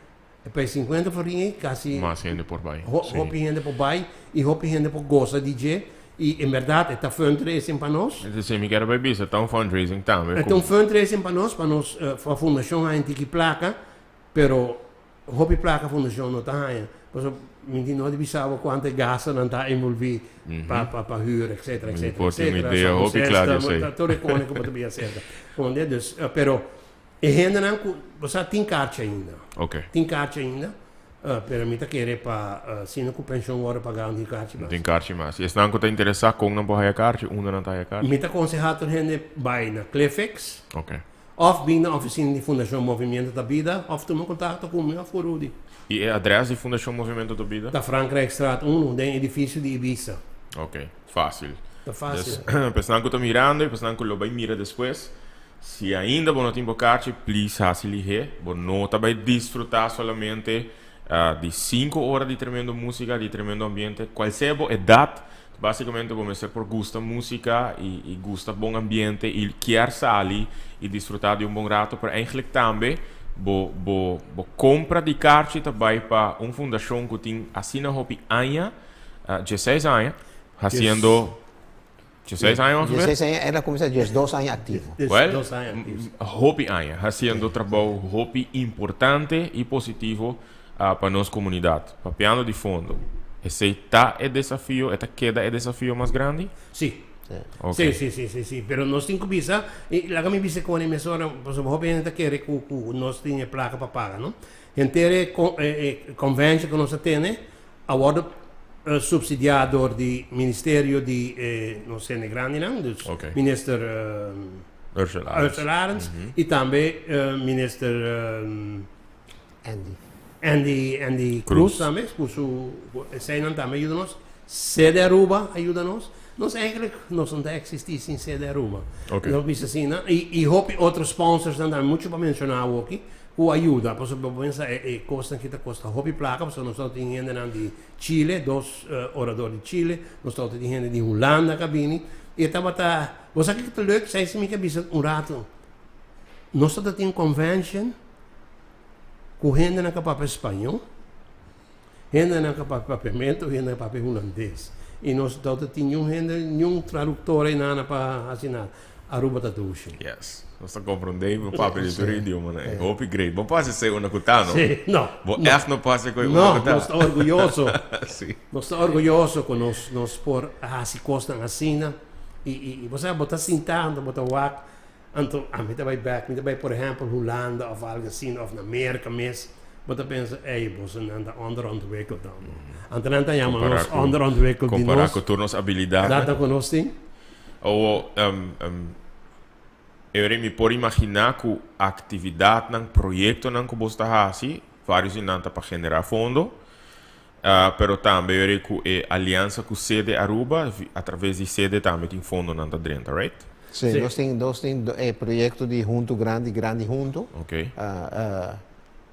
E pa e 50 florin ei casi Mas hende por bai. Ho, hopi hende por bai y hopi hende por goza di dje. Y en berdad e ta fundraising pa nos. Es decir, mi kier bai bisa, ta un fundraising tambe. E ta un fundraising pa nos, pa nos, pa fundacion haña tiki placa, pero hopi placa fundacion no ta haña. Pasobra mi tin no di bisa bo cuanto e gastonan ta envolvi pa, pa, pa huur, etcetera, Mi etcetera, por tin un etcetera. idea Sound hopi cla di system, esey. Tur e cone cu bo ta bia acerca. Comprende? Dus, pero e hendenan cu, bo sa, tin carchi ainda. Tin carchi ainda. Pero mi ta kere pa sino ku penshon wòrdu pagá un tin karchi mas. Un tin karchi mas. I esnan ku ta interesá kon nan por haya karchi, unda nan ta haya karchi? Mi ta konsehá tur hende bai na Clifix. Ok. Òf bin na ofisina di Fundashon Movimiento ta Bida òf tuma kontakto ku mi òf ku Rudy. I e adrès di Fundashon Movimiento ta Bida? Ta Frankrijkstraat 1, den edifisio di Ibisa. Ok, fásil. Ta fásil. Dus, pa esnan ku ta mirando i pa esnan ku lo bai mira despues, Si ainda bo no tin bo karchi, please hasi lihé. Bo no ta bai disfrutá solamente di sinku ora di tremendo músika, di tremendo ambiente. Kual sea bo edat, básikamente bo mester por gusta músika i gusta bon ambiente i kier sali i disfrutá di un bon rato. Pero eigentlik tambe bo bo bo kompra di karchi ta bai pa un fundashon ku tin asina hopi aña, diesseis aña, hasiendo. 16 aña ongeveer? 16 aña, el a cuminsa 12 aña activo. Well, 12 aña activo. Hopi aña, haciendo trabou hopi importante y positivo pa nos comunidad. Papiando di fondo, esey ta e desafio, e ta keda e desafio mas grandi? Si. Ok. Si. Pero nos tin cu bisa, y laga mi bisa con e mesora, pasobra hopi hende ta kere cu nos tin e placa pa paga, no? Henter e convention cu nos a tene a wordo subsidia door di Ministerio di nos hende grandinan, dus Minister Ursula Arends. Ursula Arends y tambe Minister Andy. Andy Cruz tambe, cu su eseynan tambe a yuda nos. Sede Aruba a yuda nos. Nos eigenlijk nos no ta existi sin Sede Aruba. Nos bisa asina. Y hopi otro sponsorsnan tambe, mucho pa menciona awoki, cu a yuda. Pasobra bo pensa e cosnan aki ta costa hopi placa, pasobra nos tabata tin hendenan di Chile, dos orador di Chile, nos tabata tin hende di Hulanda cu a bini. Y e tabata, bo sa kico ta leuk? Esei si mi ke bisa un rato. Nos tabata tin un convention cu hendenan cu a papia spañol, hendenan cu a papia papiamento, hendenan cu a papia hulandes. Y nos tabata tin niun hende, niun traductor ei nana pa haci nada. Aruba ta dushi. Yes. Nos ta comprende bo papia di tur idiomanan ei. Hopi great. Bo pasa esei unda cu ta, no? Si, no. Bo no. Echt no pasa cu e unda No, cu ta. nos ta orguyoso. Si. Nos ta orguyoso cu nos por haci cosnan asina. Y bo sa, bo ta sinta anto bo ta wak. Anto ami ta bai bek, mi ta bai por ehempel Hulanda of algo asina of na Merca mes, bo ta pensa, ey, bosonan ta onderontwikkeld dan. Anto nan ta yama nos onderontwikkeld di Compara nos. cu tur nos habilidadnan. Dat cu nos tin. O, eu mi por imagina cu actividadnan, proyectonan cu bos ta haci, varios di nan ta pa genera fondo, pero tambe eu cu e alianza cu Sede Aruba, a traves di Sede tambe tin fondonan ta drenta, right? Si, Si. Nos tin e proyecto di Hunto Grandi, Grandi Hunto.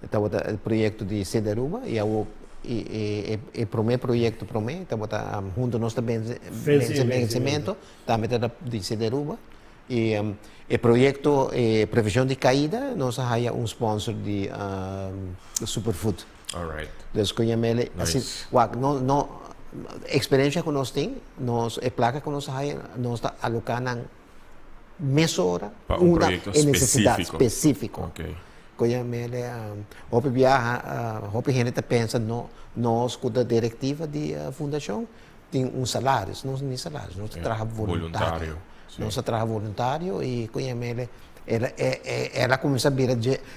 Tabata e proyecto di Sede Aruba y awo e prome proyecto prome, tabata Hunto Nos Ta Vence, Vence Vence Vencimento, tambe tabata di Sede Aruba. Y e proyecto Prevencion di Caida, nos a haya un sponsor di Superfood. Dus cu yamele, Nice. Asina, wak, no, no, experiencia cu nos tin, nos, e placa cu nos haya, nos ta aloca nan mesora Pa un una proyecto e necesidad specifico. Specifico. Cu yamele, hopi biaha, hopi hende ta pensa no, nos cu ta directiva di fundacion tin un salario, nos no tin salario, nos ta traha voluntario. Voluntario, si. Nos ta traha voluntario y cu yamele, el a cuminsa bira,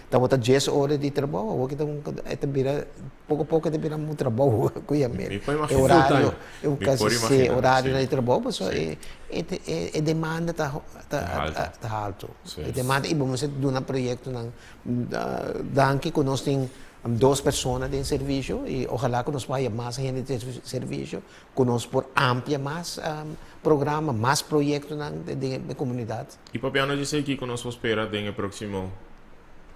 tabata 10 ora di trabou, awor cu ta bira, poco poco ta bira un trabou, cu yamele. Mi por E imagina. horario, Mi e casi por si, imagina, horario si. di trabou, pasobra e demanda ta Halto. ta halto. E demanda, y ban duna proyectonan, danki cu nos tin dos persona den servicio y ojalá cu nos haya mas hende den servicio, cu nos por amplia mas programa, mas proyectonan den comunidad. Y papiando di esey, kico nos por spera den proximo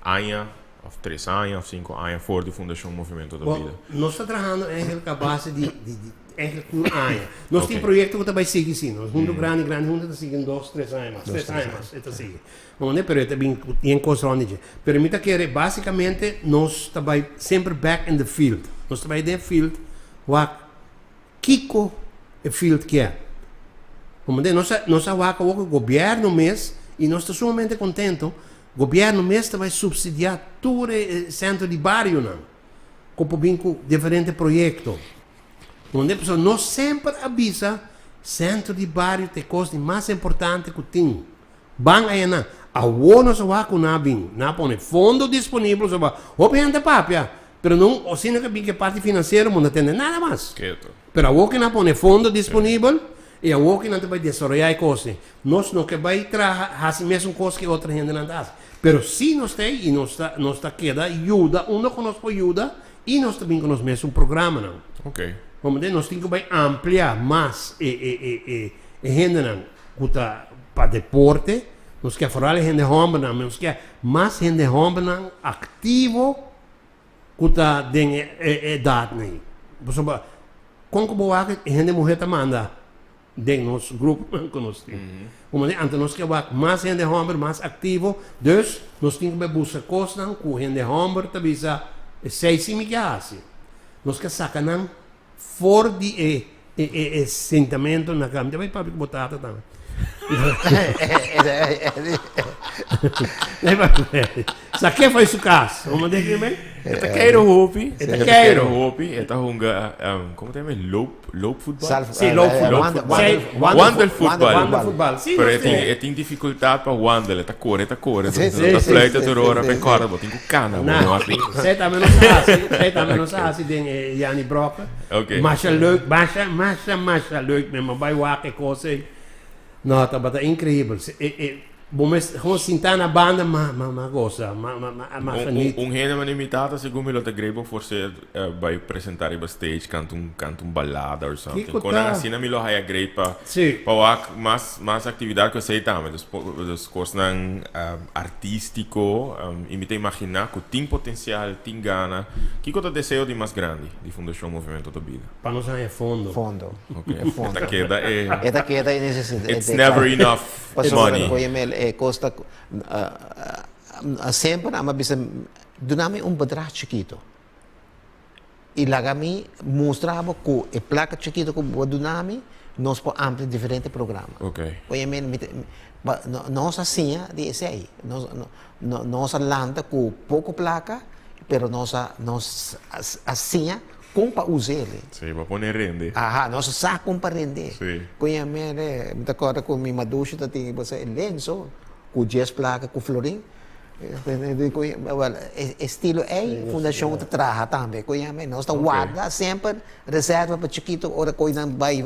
aña, of 3 aña, of 5 aña, for di Fundacion Movimento da Bom, Vida? Nos ta trahando eigenlijk a base di eigenlijk un aña. Nos tin proyecto cu ta bay sigui, si. Nos Hunto Grandi, Grandi Hunto ta sigui 2, 3 aña mas. 3 aña mas, ta sigui. Bon, ne? Pero tambe tin cos rond. Pero mi ta kere, basicamente, nos ta bay semper back in the field. Nos ta bay den field, wak kico e field kier. Como de, nos wak e gobierno mes, y nos ta sumamente contento, gobierno mes ta bay subsidia tur e centro di bario nan. Cu diferente proyecto. Unda pasobra nos semper a bisa centro di bario ta e cos mas importante cu tin. Ban ey na. Awo nos wak na bin, nan a pone fondo disponibel, so ba, hopi hende papia, pero no, asina cu bin cu parti financiero, no tin nada mas. Keto. Pero awo cu nan a pone fondo disponibel y awo cu nan bay desaroya e cos. Nos no kier bay traha asina mesun cos cu otro hende no ta. Pero si nos tin y nos ta keda yuda, unda cu nos por yuda y nos tambe cu nos mesun programa nan. Ban bisa, nos tin cu bay amplia mas e hende nan cu ta pa deporte, nos kier vooral hende homber nan, nos kier mas hende homber nan activo cu ta den e edad nan. Pasobra, con cu bo wak hende muhe ta manda den nos grupo cu nos tin. Como ne, anto nos kier mas hende homber mas activo, dus nos tin cu busca cosnan cu hende homber ta bisa esey si mi kier. Nos kier saca nan for di e E sintamento na cama. Mi ta bai papia cu bo tata tambe. Sa ke foi su cas? Como de que me? E ta keiro hopi. E ta keiro hopi. E ta hunga, como ta yama? Loop, loopvoetbal? Salf, Sí, loopvoetbal. Wandelvoetbal. Wandelvoetbal. Sí, Pero no e tin, sé. e tin dificultad pa wandel. E ta core, e ta core. Sí, Ta sí, fluiten sí, tur sí, ora sí, pa e sí. corda. Bo tin cu cana, bo Na, no haci. zij tambe nos haci, zij tambe nos haci den e Jannie Brokke. Ok. Masha leuk, masha, masha, masha leuk men. Ma bai wak e cos ey. No, tabata increibel. E, e, bo mes gewoon sinta na banda, ma, ma, ma goza, ma, ma, ma, ma geniet. Un hende manera mi tata segun mi lo ta great bo forse bai presenta riba stage canta un canta un balada or something. Kiko Konan ta? asina mi lo haya great pa Sí. pa wak mas mas actividad cu esey tambe. Dus dus cosnan artistico y mi ta imagina cu tin potencial, tin gana. Kiko ta deseo di mas grandi di Fundacion Movimento ta Bida? Pa nos haña fondo. Fondo. Ok. E ta keda e. E ta keda e necesidad. It's never enough Pasobra money. koe e kos ta semper a bisa duna mi un bedrag chikito i laga mi mustra bo ku e plaka chikito ku bo duna mi nos por amplia diferente programa. Ok. Oye mi nos a siña di esei nos nos a lanta ku poko plaka pero nos a nos a siña Kon pa us'el. Sí, bo a pone rende. Aha, nos sa kon pa rende. Sí. Kon ya mere, mi ta kòrda ku mi madushi ta tin bo sa e lenso ku djes plaka ku florin. Wèl, e estilo ei fundashon ta traha tambe. Kon ya mere, nos ta warda semper reserva pa chikitu ora koinan bai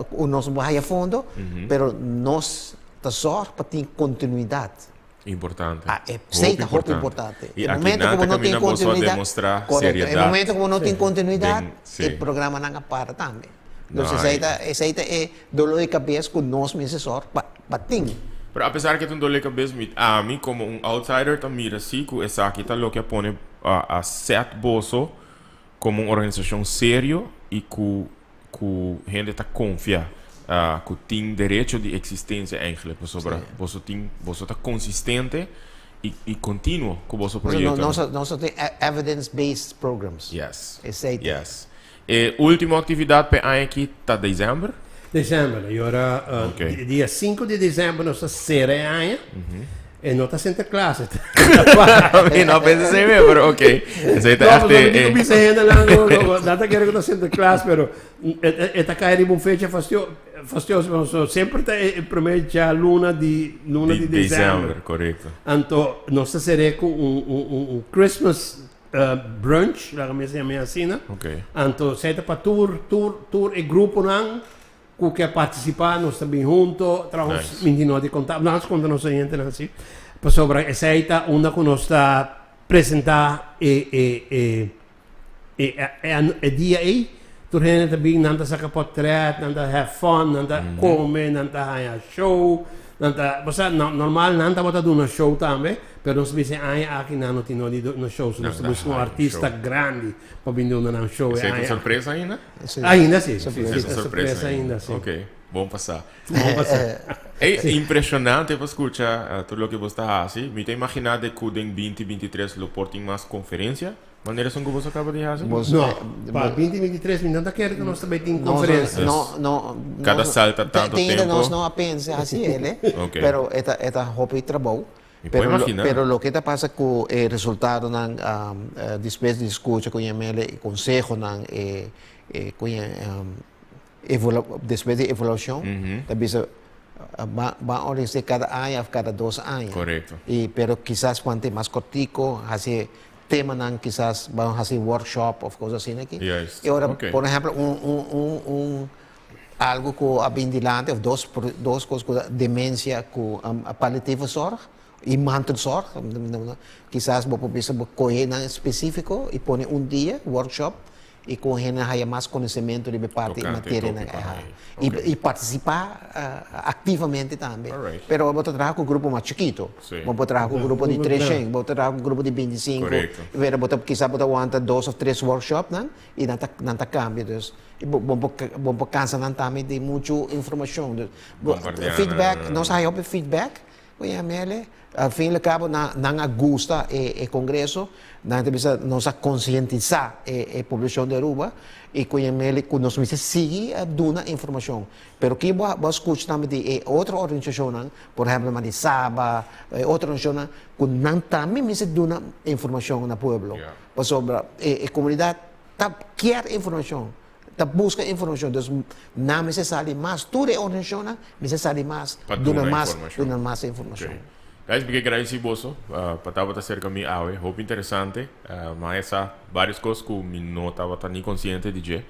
ku nos bo haya fondo, pero nos ta sòrg pa tin kontinuidat. Importante. Ah, e esey ta hopi importante. Y E aki momento nan ku bo ta no tin caminda boso a continuidad, demostra correcto. E seriedad momento ku bo no tin continuidad, den, sí. e programanan a para tambe. No, Entonces esey ay. ta, esey ta e dolor di cabes ku nos mester sòrg pa pa tin. Pero apesar ku ta un dolor di cabes, mi, ami como un outsider ta mira si ku esaki ta loke a pone a set boso como un organisacion serio y ku ku hende ta konfia ku tin derecho di eksistensia eigenlijk pasobra boso tin boso ta konsistente i i kontinuo ku boso proyektonan. Nos nos tin evidence based programs. Yes. Esei ta. Yes. E ultimo aktividat p'e aña aki ta december? December. I ora dia sinku di december nos ta sera e aña. E no ta Sinterklaas. Mi no pensa esei mes, pero ok. Esei ta No, echt pasobra mi e. tin ku bisa hendenan ku nan ta kere ku ta Sinterklaas, pero e ta kai riba un fecha fastioso pa nos. Semper ta e prome djaluna di luna di Di december. december, korekto. Anto nos ta ser'é ku un Christmas brunch, laga mi a yam'é asina. Ok. Anto esei ta pa tur tur tur e gruponan Ku ke partisipá nos ta bin hunto, traha Nice. mi no di konta, nos konta nos oyentenan si, pasobra esei ta unda ku nos ta presentá e e e e e e dia ei, tur hende ta bin, nan ta saka potret, nan ta have fun, nan ta kome, nan ta haña show, nan ta, osea normal nan tabata duna show tambe, pero nos ta bisa e aña aki nan no tin no di duna show, so nos ta Nan ta buska un haña artista show. grandi pa bin duna nan show e Esei ta un aña aki. sorpresa ainda? Ainda si, Sí, si, Es si, un ta sorpresa sorpresa ainda. ainda, si. Ok, bon pasá. Bon pasá. Ey, impresionante pa scucha tur loke bos ta haci. Mi ta imagina de cu den binti binti tres lo por tin mas conferencia, manera esun cu bos a caba di haci. Bos, No, pa binti binti tres mi no ta kere cu nos ta bay tin conferencia. No, no, Cada nos, sal ta tanto te ainda tempo. nos no a pensa haci el, eh. Ok. Pero e ta, e ta hopi trabou. Mi por Pero lo, imagina. pero loke ta pasa cu e resultadonan despues di scucha cu Yamele e consehonan e e cu despues di evaluacion ta bisa ban ban organisa cada aña of cada dos aña. Correcto. Y pero kisas cuanto mas cortico haci temanan kisas ban haci workshop of cos asina aki. Juist. Y ora Ok. por ehemplo un un un un Algo ku a bin dilanti of dos dos kos ku ta demensia ku palliatieve zorg i mantelzorg, kisas bo por bisa bo kohe nan espesífiko i pone un dia workshop i kon hende haya mas konosementu riba e parti Tokante e materianan tópiko aha. ei. I Ok. i partisipá aktivamente tambe. Alright. Pero bo ta traha ku grupo mas chikitu. Sí. Bo por traha ku grupo di tres shen, bo ta traha ku grupo di bintisinku. Korekto. Pero bo ta kisas bo ta wanta dos of tres workshopnan i nan ta nan ta kambia dus. I bo bo por bo por kansa nan tambe di muchu informashon. Dus bo Bombardeá feedback nan. nos haya hopi feedback. Oye, Mele, al fin y al cabo, nan a gusta e congreso, nan ta bisa nos a concientisa e poblacion di Aruba y cu Mele cu nos mester sigui a duna informacion. Pero ki bo a scucha tambe di e otro organisacionnan, por ehemplo di Saba, e otro organisacionnan, cu nan tambe mester duna informacion na pueblo. Pasobra e comunidad ta kier informacion. Ta busca informacion, dus nan mester sali mas, tur e organisacionnan mester sali mas, Pa duna duna mas, informacion. Duna mas informacion. Ok. Guys, mi ke gradeci boso pa tabata cerca mi awe. Hopi interesante. Mi a sa varios cos cu mi no tabata ni consciente di dje.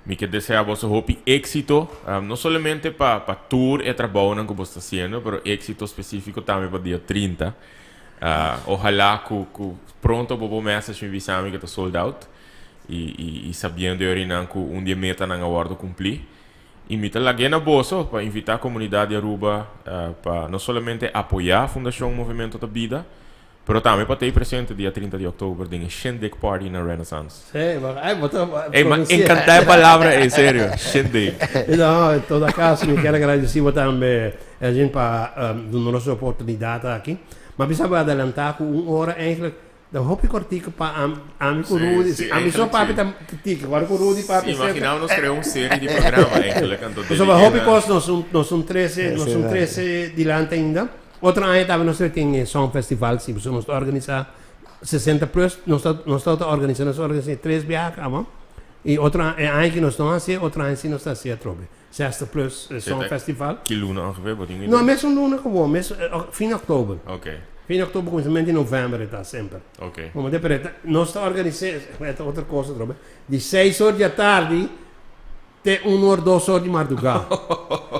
Mi ke desea boso hopi exito, no solamente pa tur e trabounan cu boso ta haciendo, pero exito specifico tambe pa dia 30. Ohala cu pronto bo por message mi bisa mi cu ta sold out. I sabiendo e orinan ku un di e metanan a wòrdu kumplí. I mi ta lag'é na boso pa invitá komunidat di Aruba pa no solamente apoyá Fundashon Movimento ta Bida, pero tambe pa t'ei presente dia 30 di òktober den e Shindig Party na Renaissance. Sí, bo, ay, bo ta Ey, m'a encantá e palabra ey, serio, shindig. No, en todo caso mi kier agradeci bo tambe, Elgin, pa duna nos e oportunidad aki. M'a bisa bo adelantá ku un ora eigenlijk Ta hopi kortiku pa ami ku Rudy. Sí, sí, Ami so eigenlijk papi sí. Ta tiki, ora ku Rudy papi Sí, semper. imagina nos krea un serie di programa eigenlijk, anto Pasobra dedica hopi na. kos nos un trese, nos un trese dilanti ainda. Otro aña tambe nos tin e Song Festival, si, pasobra nos ta organisa 60 plus, nos ta organisa, nos a organisa tres biaha kaba. I otro e aña ki nos no hasi, otro aña si nos ta hasi atrobe. 60 plus Song Festival. Ki luna ongeveer? Bo tin idea? No, mesun luna gewoon, mes, fin oktober. Ok. Fin oktober, kuminsamentu di novèmber e ta semper. Ok. Como te pero nos ta organis'é, e ta otro kos atrobe, di seis or di atardi te un or, 2 or di mardugá.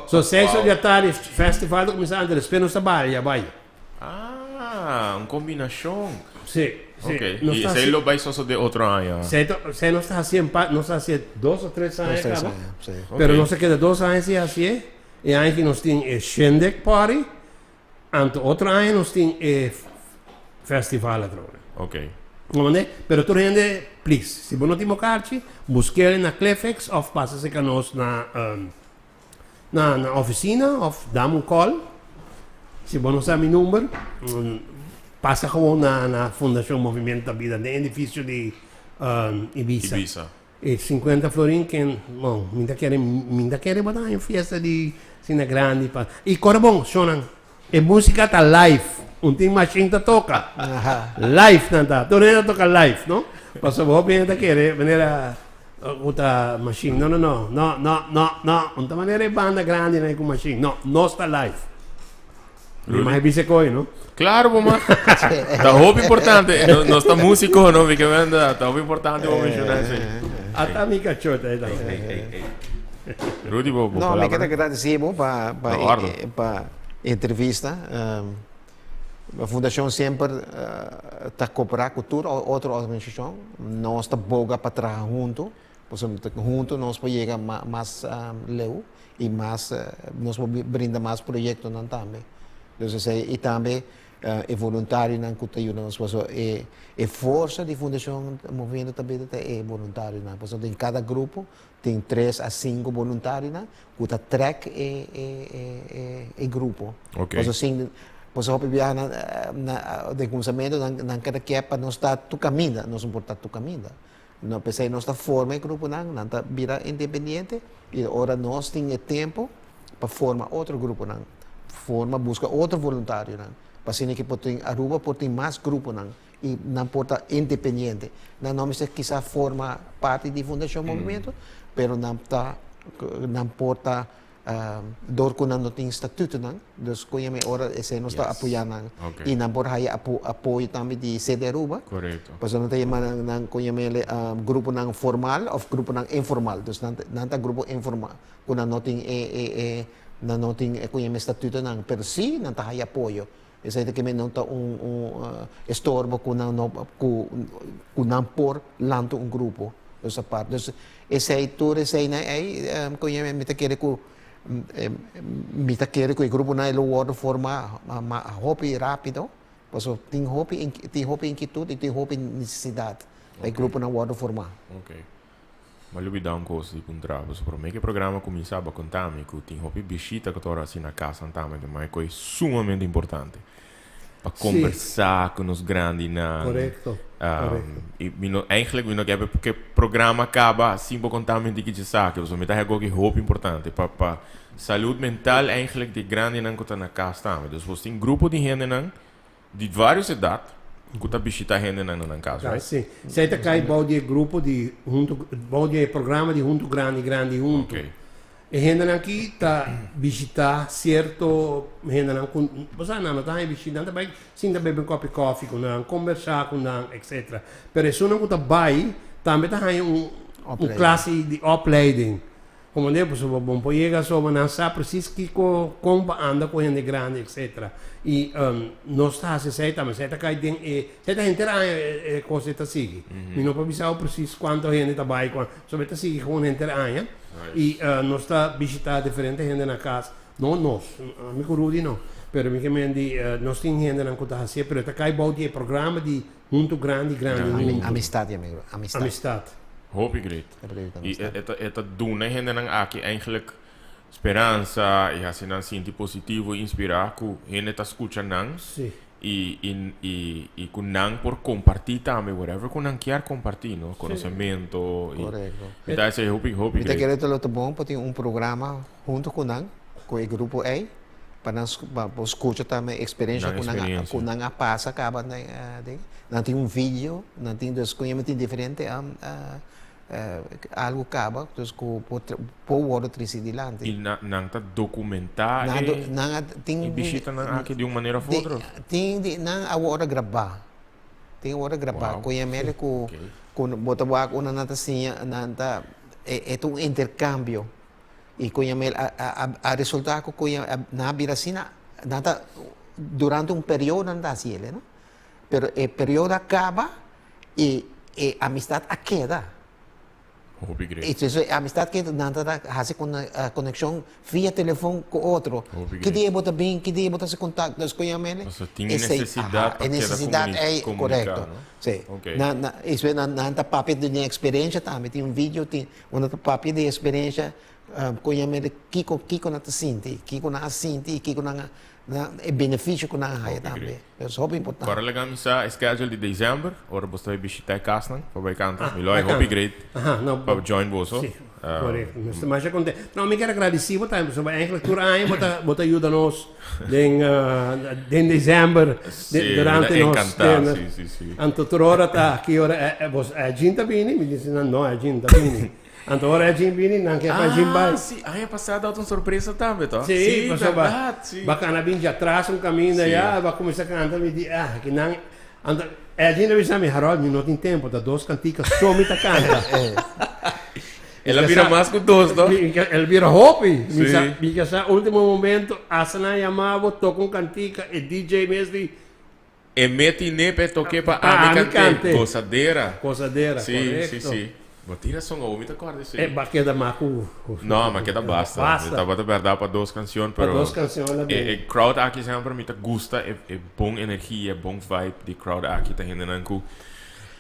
So 6 or di atardi festival ta kuminsá, anto despues nos ta balia bai. Ah, un kombinashon. Sí, sí. Ok, Nos i ta esei hasi lo bai sosodé otro aña? Esei nos ta hasi en pa, nos ta hasi 2 o 3 aña 2, 3 kaba. Aña, sí. Pero Ok. nos a keda 2 aña sin hasié. E aña aki nos tin e Shindig Party. Anto otro aña nos tin e festival atrobe. Ok. Comprende? Pero tur hende, please, si bo no tin bo karchi, busk'é na Cliffix òf pasa serka nos na ofisina òf dam un call. Si bo no sa mi number, pasa gewoon na Fundashon Movimiento ta Bida den edifisio di Ibisa. Ibisa. E 50 florin ken, bon, mi ta kere, mi ta kere bo ta haña un fiesta di asina grandi pa. I kore bon, shownan, e músika ta live, un tin machine ta toka. Live nan ta, tur hende ta toka live, no? Pasobra hopi hende ta kere manera ku ta machine. No, no, no, no, no, no, no. Un ta manera e banda grandi nan ku machine. No, nos ta live. Mi Rudy? mag bisa koi, no? Claro, bo ma. Ta hopi importante. No, nos ta músico, no? Mi ke menda. Ta hopi importante bo menciona esei. Ata mi cachota ahí tambe. Ey, ey, ey. Rudy, bo No, mi palabra. ke agradeci bo pa Na orde. pa entrevista. Fundacion semper ta coopera cu tur otro organisacion. Nos ta boga pa traha hunto. Pasobra hunto nos por yega mas leu y mas nos por brinda mas proyectonan tambe. Dus esey y tambe e voluntarionan cu ta yuda nos pasobra e forsa di Fundacion Movimiento Ta Bida ta e voluntarionan. Pasobra den cada grupo tin 3 a 5 voluntarionan cu ta trek e grupo. Pasobra sin pasobra hopi biaha na den cuminsamentu nan keda kier pa nos ta tur caminda, nos no por ta tur caminda. No, p'esei nos ta forma e gruponan, nan ta bira independiente y ora nos tin e tempo pa forma otro gruponan, forma busca otro voluntarionan, pa asina que por tin Aruba por tin mas gruponan y nan por ta independiente. Nan no mester quizá forma parti di Fundacion Movimiento, pero nan por ta door cu nan no tin statutonan, dus cu yama ora esey nos ta apoya nan y nan por haya apoyo tambe di CD Aruba. Pasobra nan ta yama nan cu yama gruponan formal of gruponan informal. Dus nan ta grupo informal cu nan no tin e nan no tin e cu yama statutonan, pero si nan ta haya apoyo. Esey ta keme no ta un estorbo cu nan no cu nan por lanta un grupo dus apart. Dus esey tur esey nan ey cu yama mi ta kere cu e gruponan lo wordo forma hopi rapido, pasobra tin hopi inquietud y tin hopi necesidad pa e gruponan wordo forma. Ok. M'a lubidá un kos di puntra bo. So promé ku e programa kuminsá bo a konta mi ku tin hopi bishita ku ta ora hasi na kas Santana ku mai koi sumamente importante pa kombersá ku nos grandinan. Korekto, korekto. I mi no eigenlijk mi no ke ku e programa kaba sin bo konta mi diki dje esaki pasobra mi ta haña koki hopi importante pa pa salud mental eigenlijk di e grandinan ku ta na kas tambe. Dus bos tin grupo di hendenan Di varios edad cu ta bishita hendenan na nan cas, right? Si. Esey ta cay bou di e grupo di hunto, bou di e programa di Hunto Grandi Grandi Hunto. Ok. E hendenan aki ta bishita cierto hendenan cu, bo sa, nan no ta haña bishita, nan ta bay sinta bebe un copi coffee cu nan, combersa cu nan, etcetera. Pero esunnan cu ta bay tambe ta haña un un clase di opleiding. Como de pasobra bo por yega soba nan sa precies kico con pa anda cu hende grandi etcetera y nos ta haci esey tambe esey ta cay den e esey ta henter aña e cos ey ta sigui mi no por bisa bo precies cuanto hende ta bay cuanto pasobra e ta sigui gewoon henter aña y nos ta bishita diferente hende na cas no nos ami cu Rudy no pero mi ke men di nos tin hendenan cu ta haci'e pero e ta cay bou di e programa di hunto grandi grandi hunto. Amistad ya mi amistad. Amistad. Hopi great. I e ta duna e hendenan aki eigenlijk speransa i hasi nan sinti positivo i inspirá ku hende ta skucha nan i i ku nan por kompartí tambe whatever ku nan kier kompartí no, konosementu i mi ta hasi hopi hopi Mi ta kere ta lo ta bon pa tin un programa huntu ku nan ku e grupo ei pa nan pa bo skucha tambe e eksperensia ku nan ku nan a pasa kaba den nan tin un video nan tin dus ku tin diferente algu kaba dus ku por por wòrdu trisi dilanti. I nan ta dokumentá e e bishitanan aki di un manera òf otro? Tin di nan a wòrdu grabá tin a wòrdu grabá ku e mele ku ku bo ta wak unda nan ta siña nan ta e ta un interkambio i ku e mele a a resultá ku ku nan a bira asina nan ta durante un periodo nan ta hasi el no pero e periodo a kaba I e amistad a keda. Hopi great. I e amistad keda, nan ta hasi konekshon via telefon ku otro. Hopi great. Ki dia bo ta bin, ki dia bo ta hasi kontakto, dus ku yam'e. Pasobra tin e nesesidat pa keda komuniká, no? Si. Nan, nan ta papia di nan eksperensia tambe, tin un video, tin unda ta papia di eksperensia ku yam'e kiko, kiko nan ta sinti, kiko nan a sinti i kiko nan a Nan e beneficio cu nan a haya tambe. Es hopi importante. Ora laga mi sa e schedule di december, ora bo ta bai bishita e casnan pa bai canta. Mi lo hay hopi great pa join boso. Si, correcto. Nos ta masha contento. No, mi kier a gradeci bo tambe pasobra eigenlijk tur aña bo ta bo ta yuda nos den den december durante nos. Si, mi ta encanta. Si, si, si. Anto tur ora ta aki ora bo Edgin ta bini, mi dici nan no Edgin ta bini. Anto ora e djin bini, nan ke pa djin bai. Ah, si, aña pasá tabata un sorpresa tambe, to? Si, Si, pasobra bèrdat, si. Bacana bin djatras un kaminda Si. ya, ba kuminsá kanta, mi di, ah, ki nan. Anto e djin a bisa mi, Harold, mi no tin tempu, ta dos kantika so mi ta kanta. El a bira mas ku dos, to? El a bira hopi. Mi Si. sa, mi ke sa último momento, hasta nan a yama bo, toka un kantika, e DJ mes di. E meti nepe toke pa Pa ami ami kante. kante. Gosadera. Gosadera, Si, si, korekto. si. Bo tin rason awor mi ta kòrda esei. E ba keda mas ku. No, ma keda basta. Basta. Mi tabata bèrdat pa dos kanshon, Pa pero dos kanshon la e bini. e crowd aki semper mi ta gusta e e bon energia, e bon vibe di crowd aki. Ta hendenan ku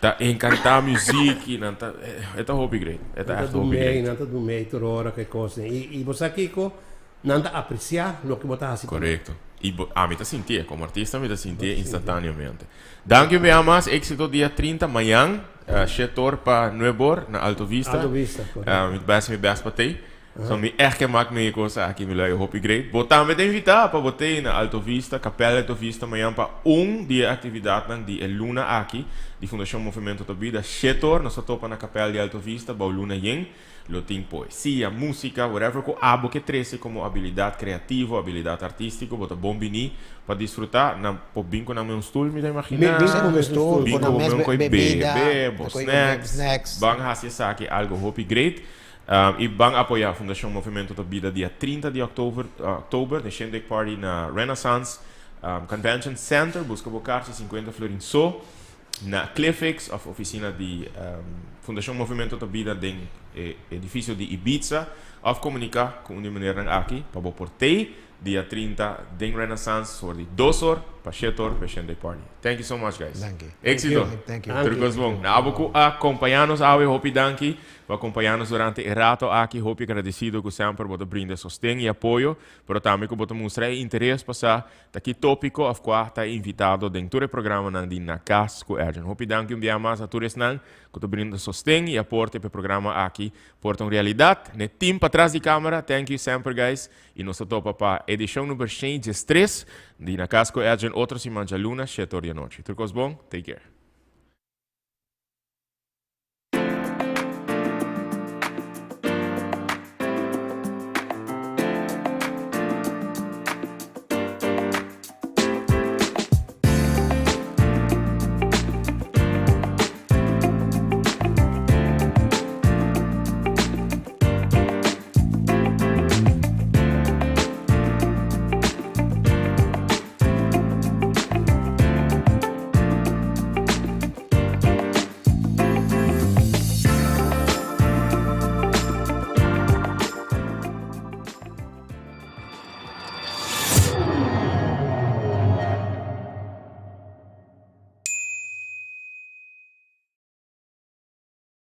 ta enkantá muzik i nan ta e ta hopi great. E ta Nan ta ègt hopi dumei, great. nan ta dumei tur ora ku e kosnan. I i bo sa kiko? Nan ta apreciá loke bo ta haci pa nan. Correcto. Y bo, ami ta sintié, como artista mi ta sintié instantáneamente. Danki un bia mas, éxito dia 30, mañan, shetor pa nuebor na Alto Vista. Alto Vista, correcto. Mi ta bai haci mi best pa tei. So mi echt ke mak mi e cos aki, mi lo haci hopi great. Bo tambe ta invitá pa bo tei na Alto Vista, Capel Alto Vista mañan pa un di e actividadnan di e luna aki di Fundacion Movimento ta Bida. Shetor nos ta topa na Capel di Alto Vista bou luna yen. Lo tin poesia, músika, whatever ku abo ke trese komo abilidat kreativo, abilidat artístiko, bo ta bon biní pa disfrutá. Nan por bin ku nan mes un stul, mi ta imaginá. Bin ku mes un stul. Bin ku bo mes un koi bebe, bo snacks. Ban hasi esaki algu hopi great. I ban apoyá Fundashon Movimento ta Bida dia 30 di òktober, òktober, den Shindig Party na Renaissance Convention Center. Buska bo karchi, 50 florin so. Na Cliffix òf ofisina di. Fundacion Movimento ta Bida den e edificio di Ibiza of comunica cu un di meneernan aki pa bo por tey dia 30 den Renaissance for di 2 or pa 7 or pa e party. Thank you so much, guys. Thank you. Exito. Thank you. Tur cos bon. Na abo cu a acompaña nos awe, hopi danki pa acompaña nos durante e rato aki. Hopi agradecido cu semper bo ta brinda sosten y apoyo, pero tambe cu bo ta mustra interes pa sa ta ki topico of cua ta invitado den tur e programanan di Na Cas cu Edjean. Hopi danki un dia mas na tur esnan cu ta brinda sosten y aporte pa e programa aki por ta un realidad. Na e team patras di camera, thank you semper, guys. Y nos ta topa pa edicion number 103 di Na Cas cu Edjean otro siman djaluna, 7 or di anochi. Tur cos bon, take care.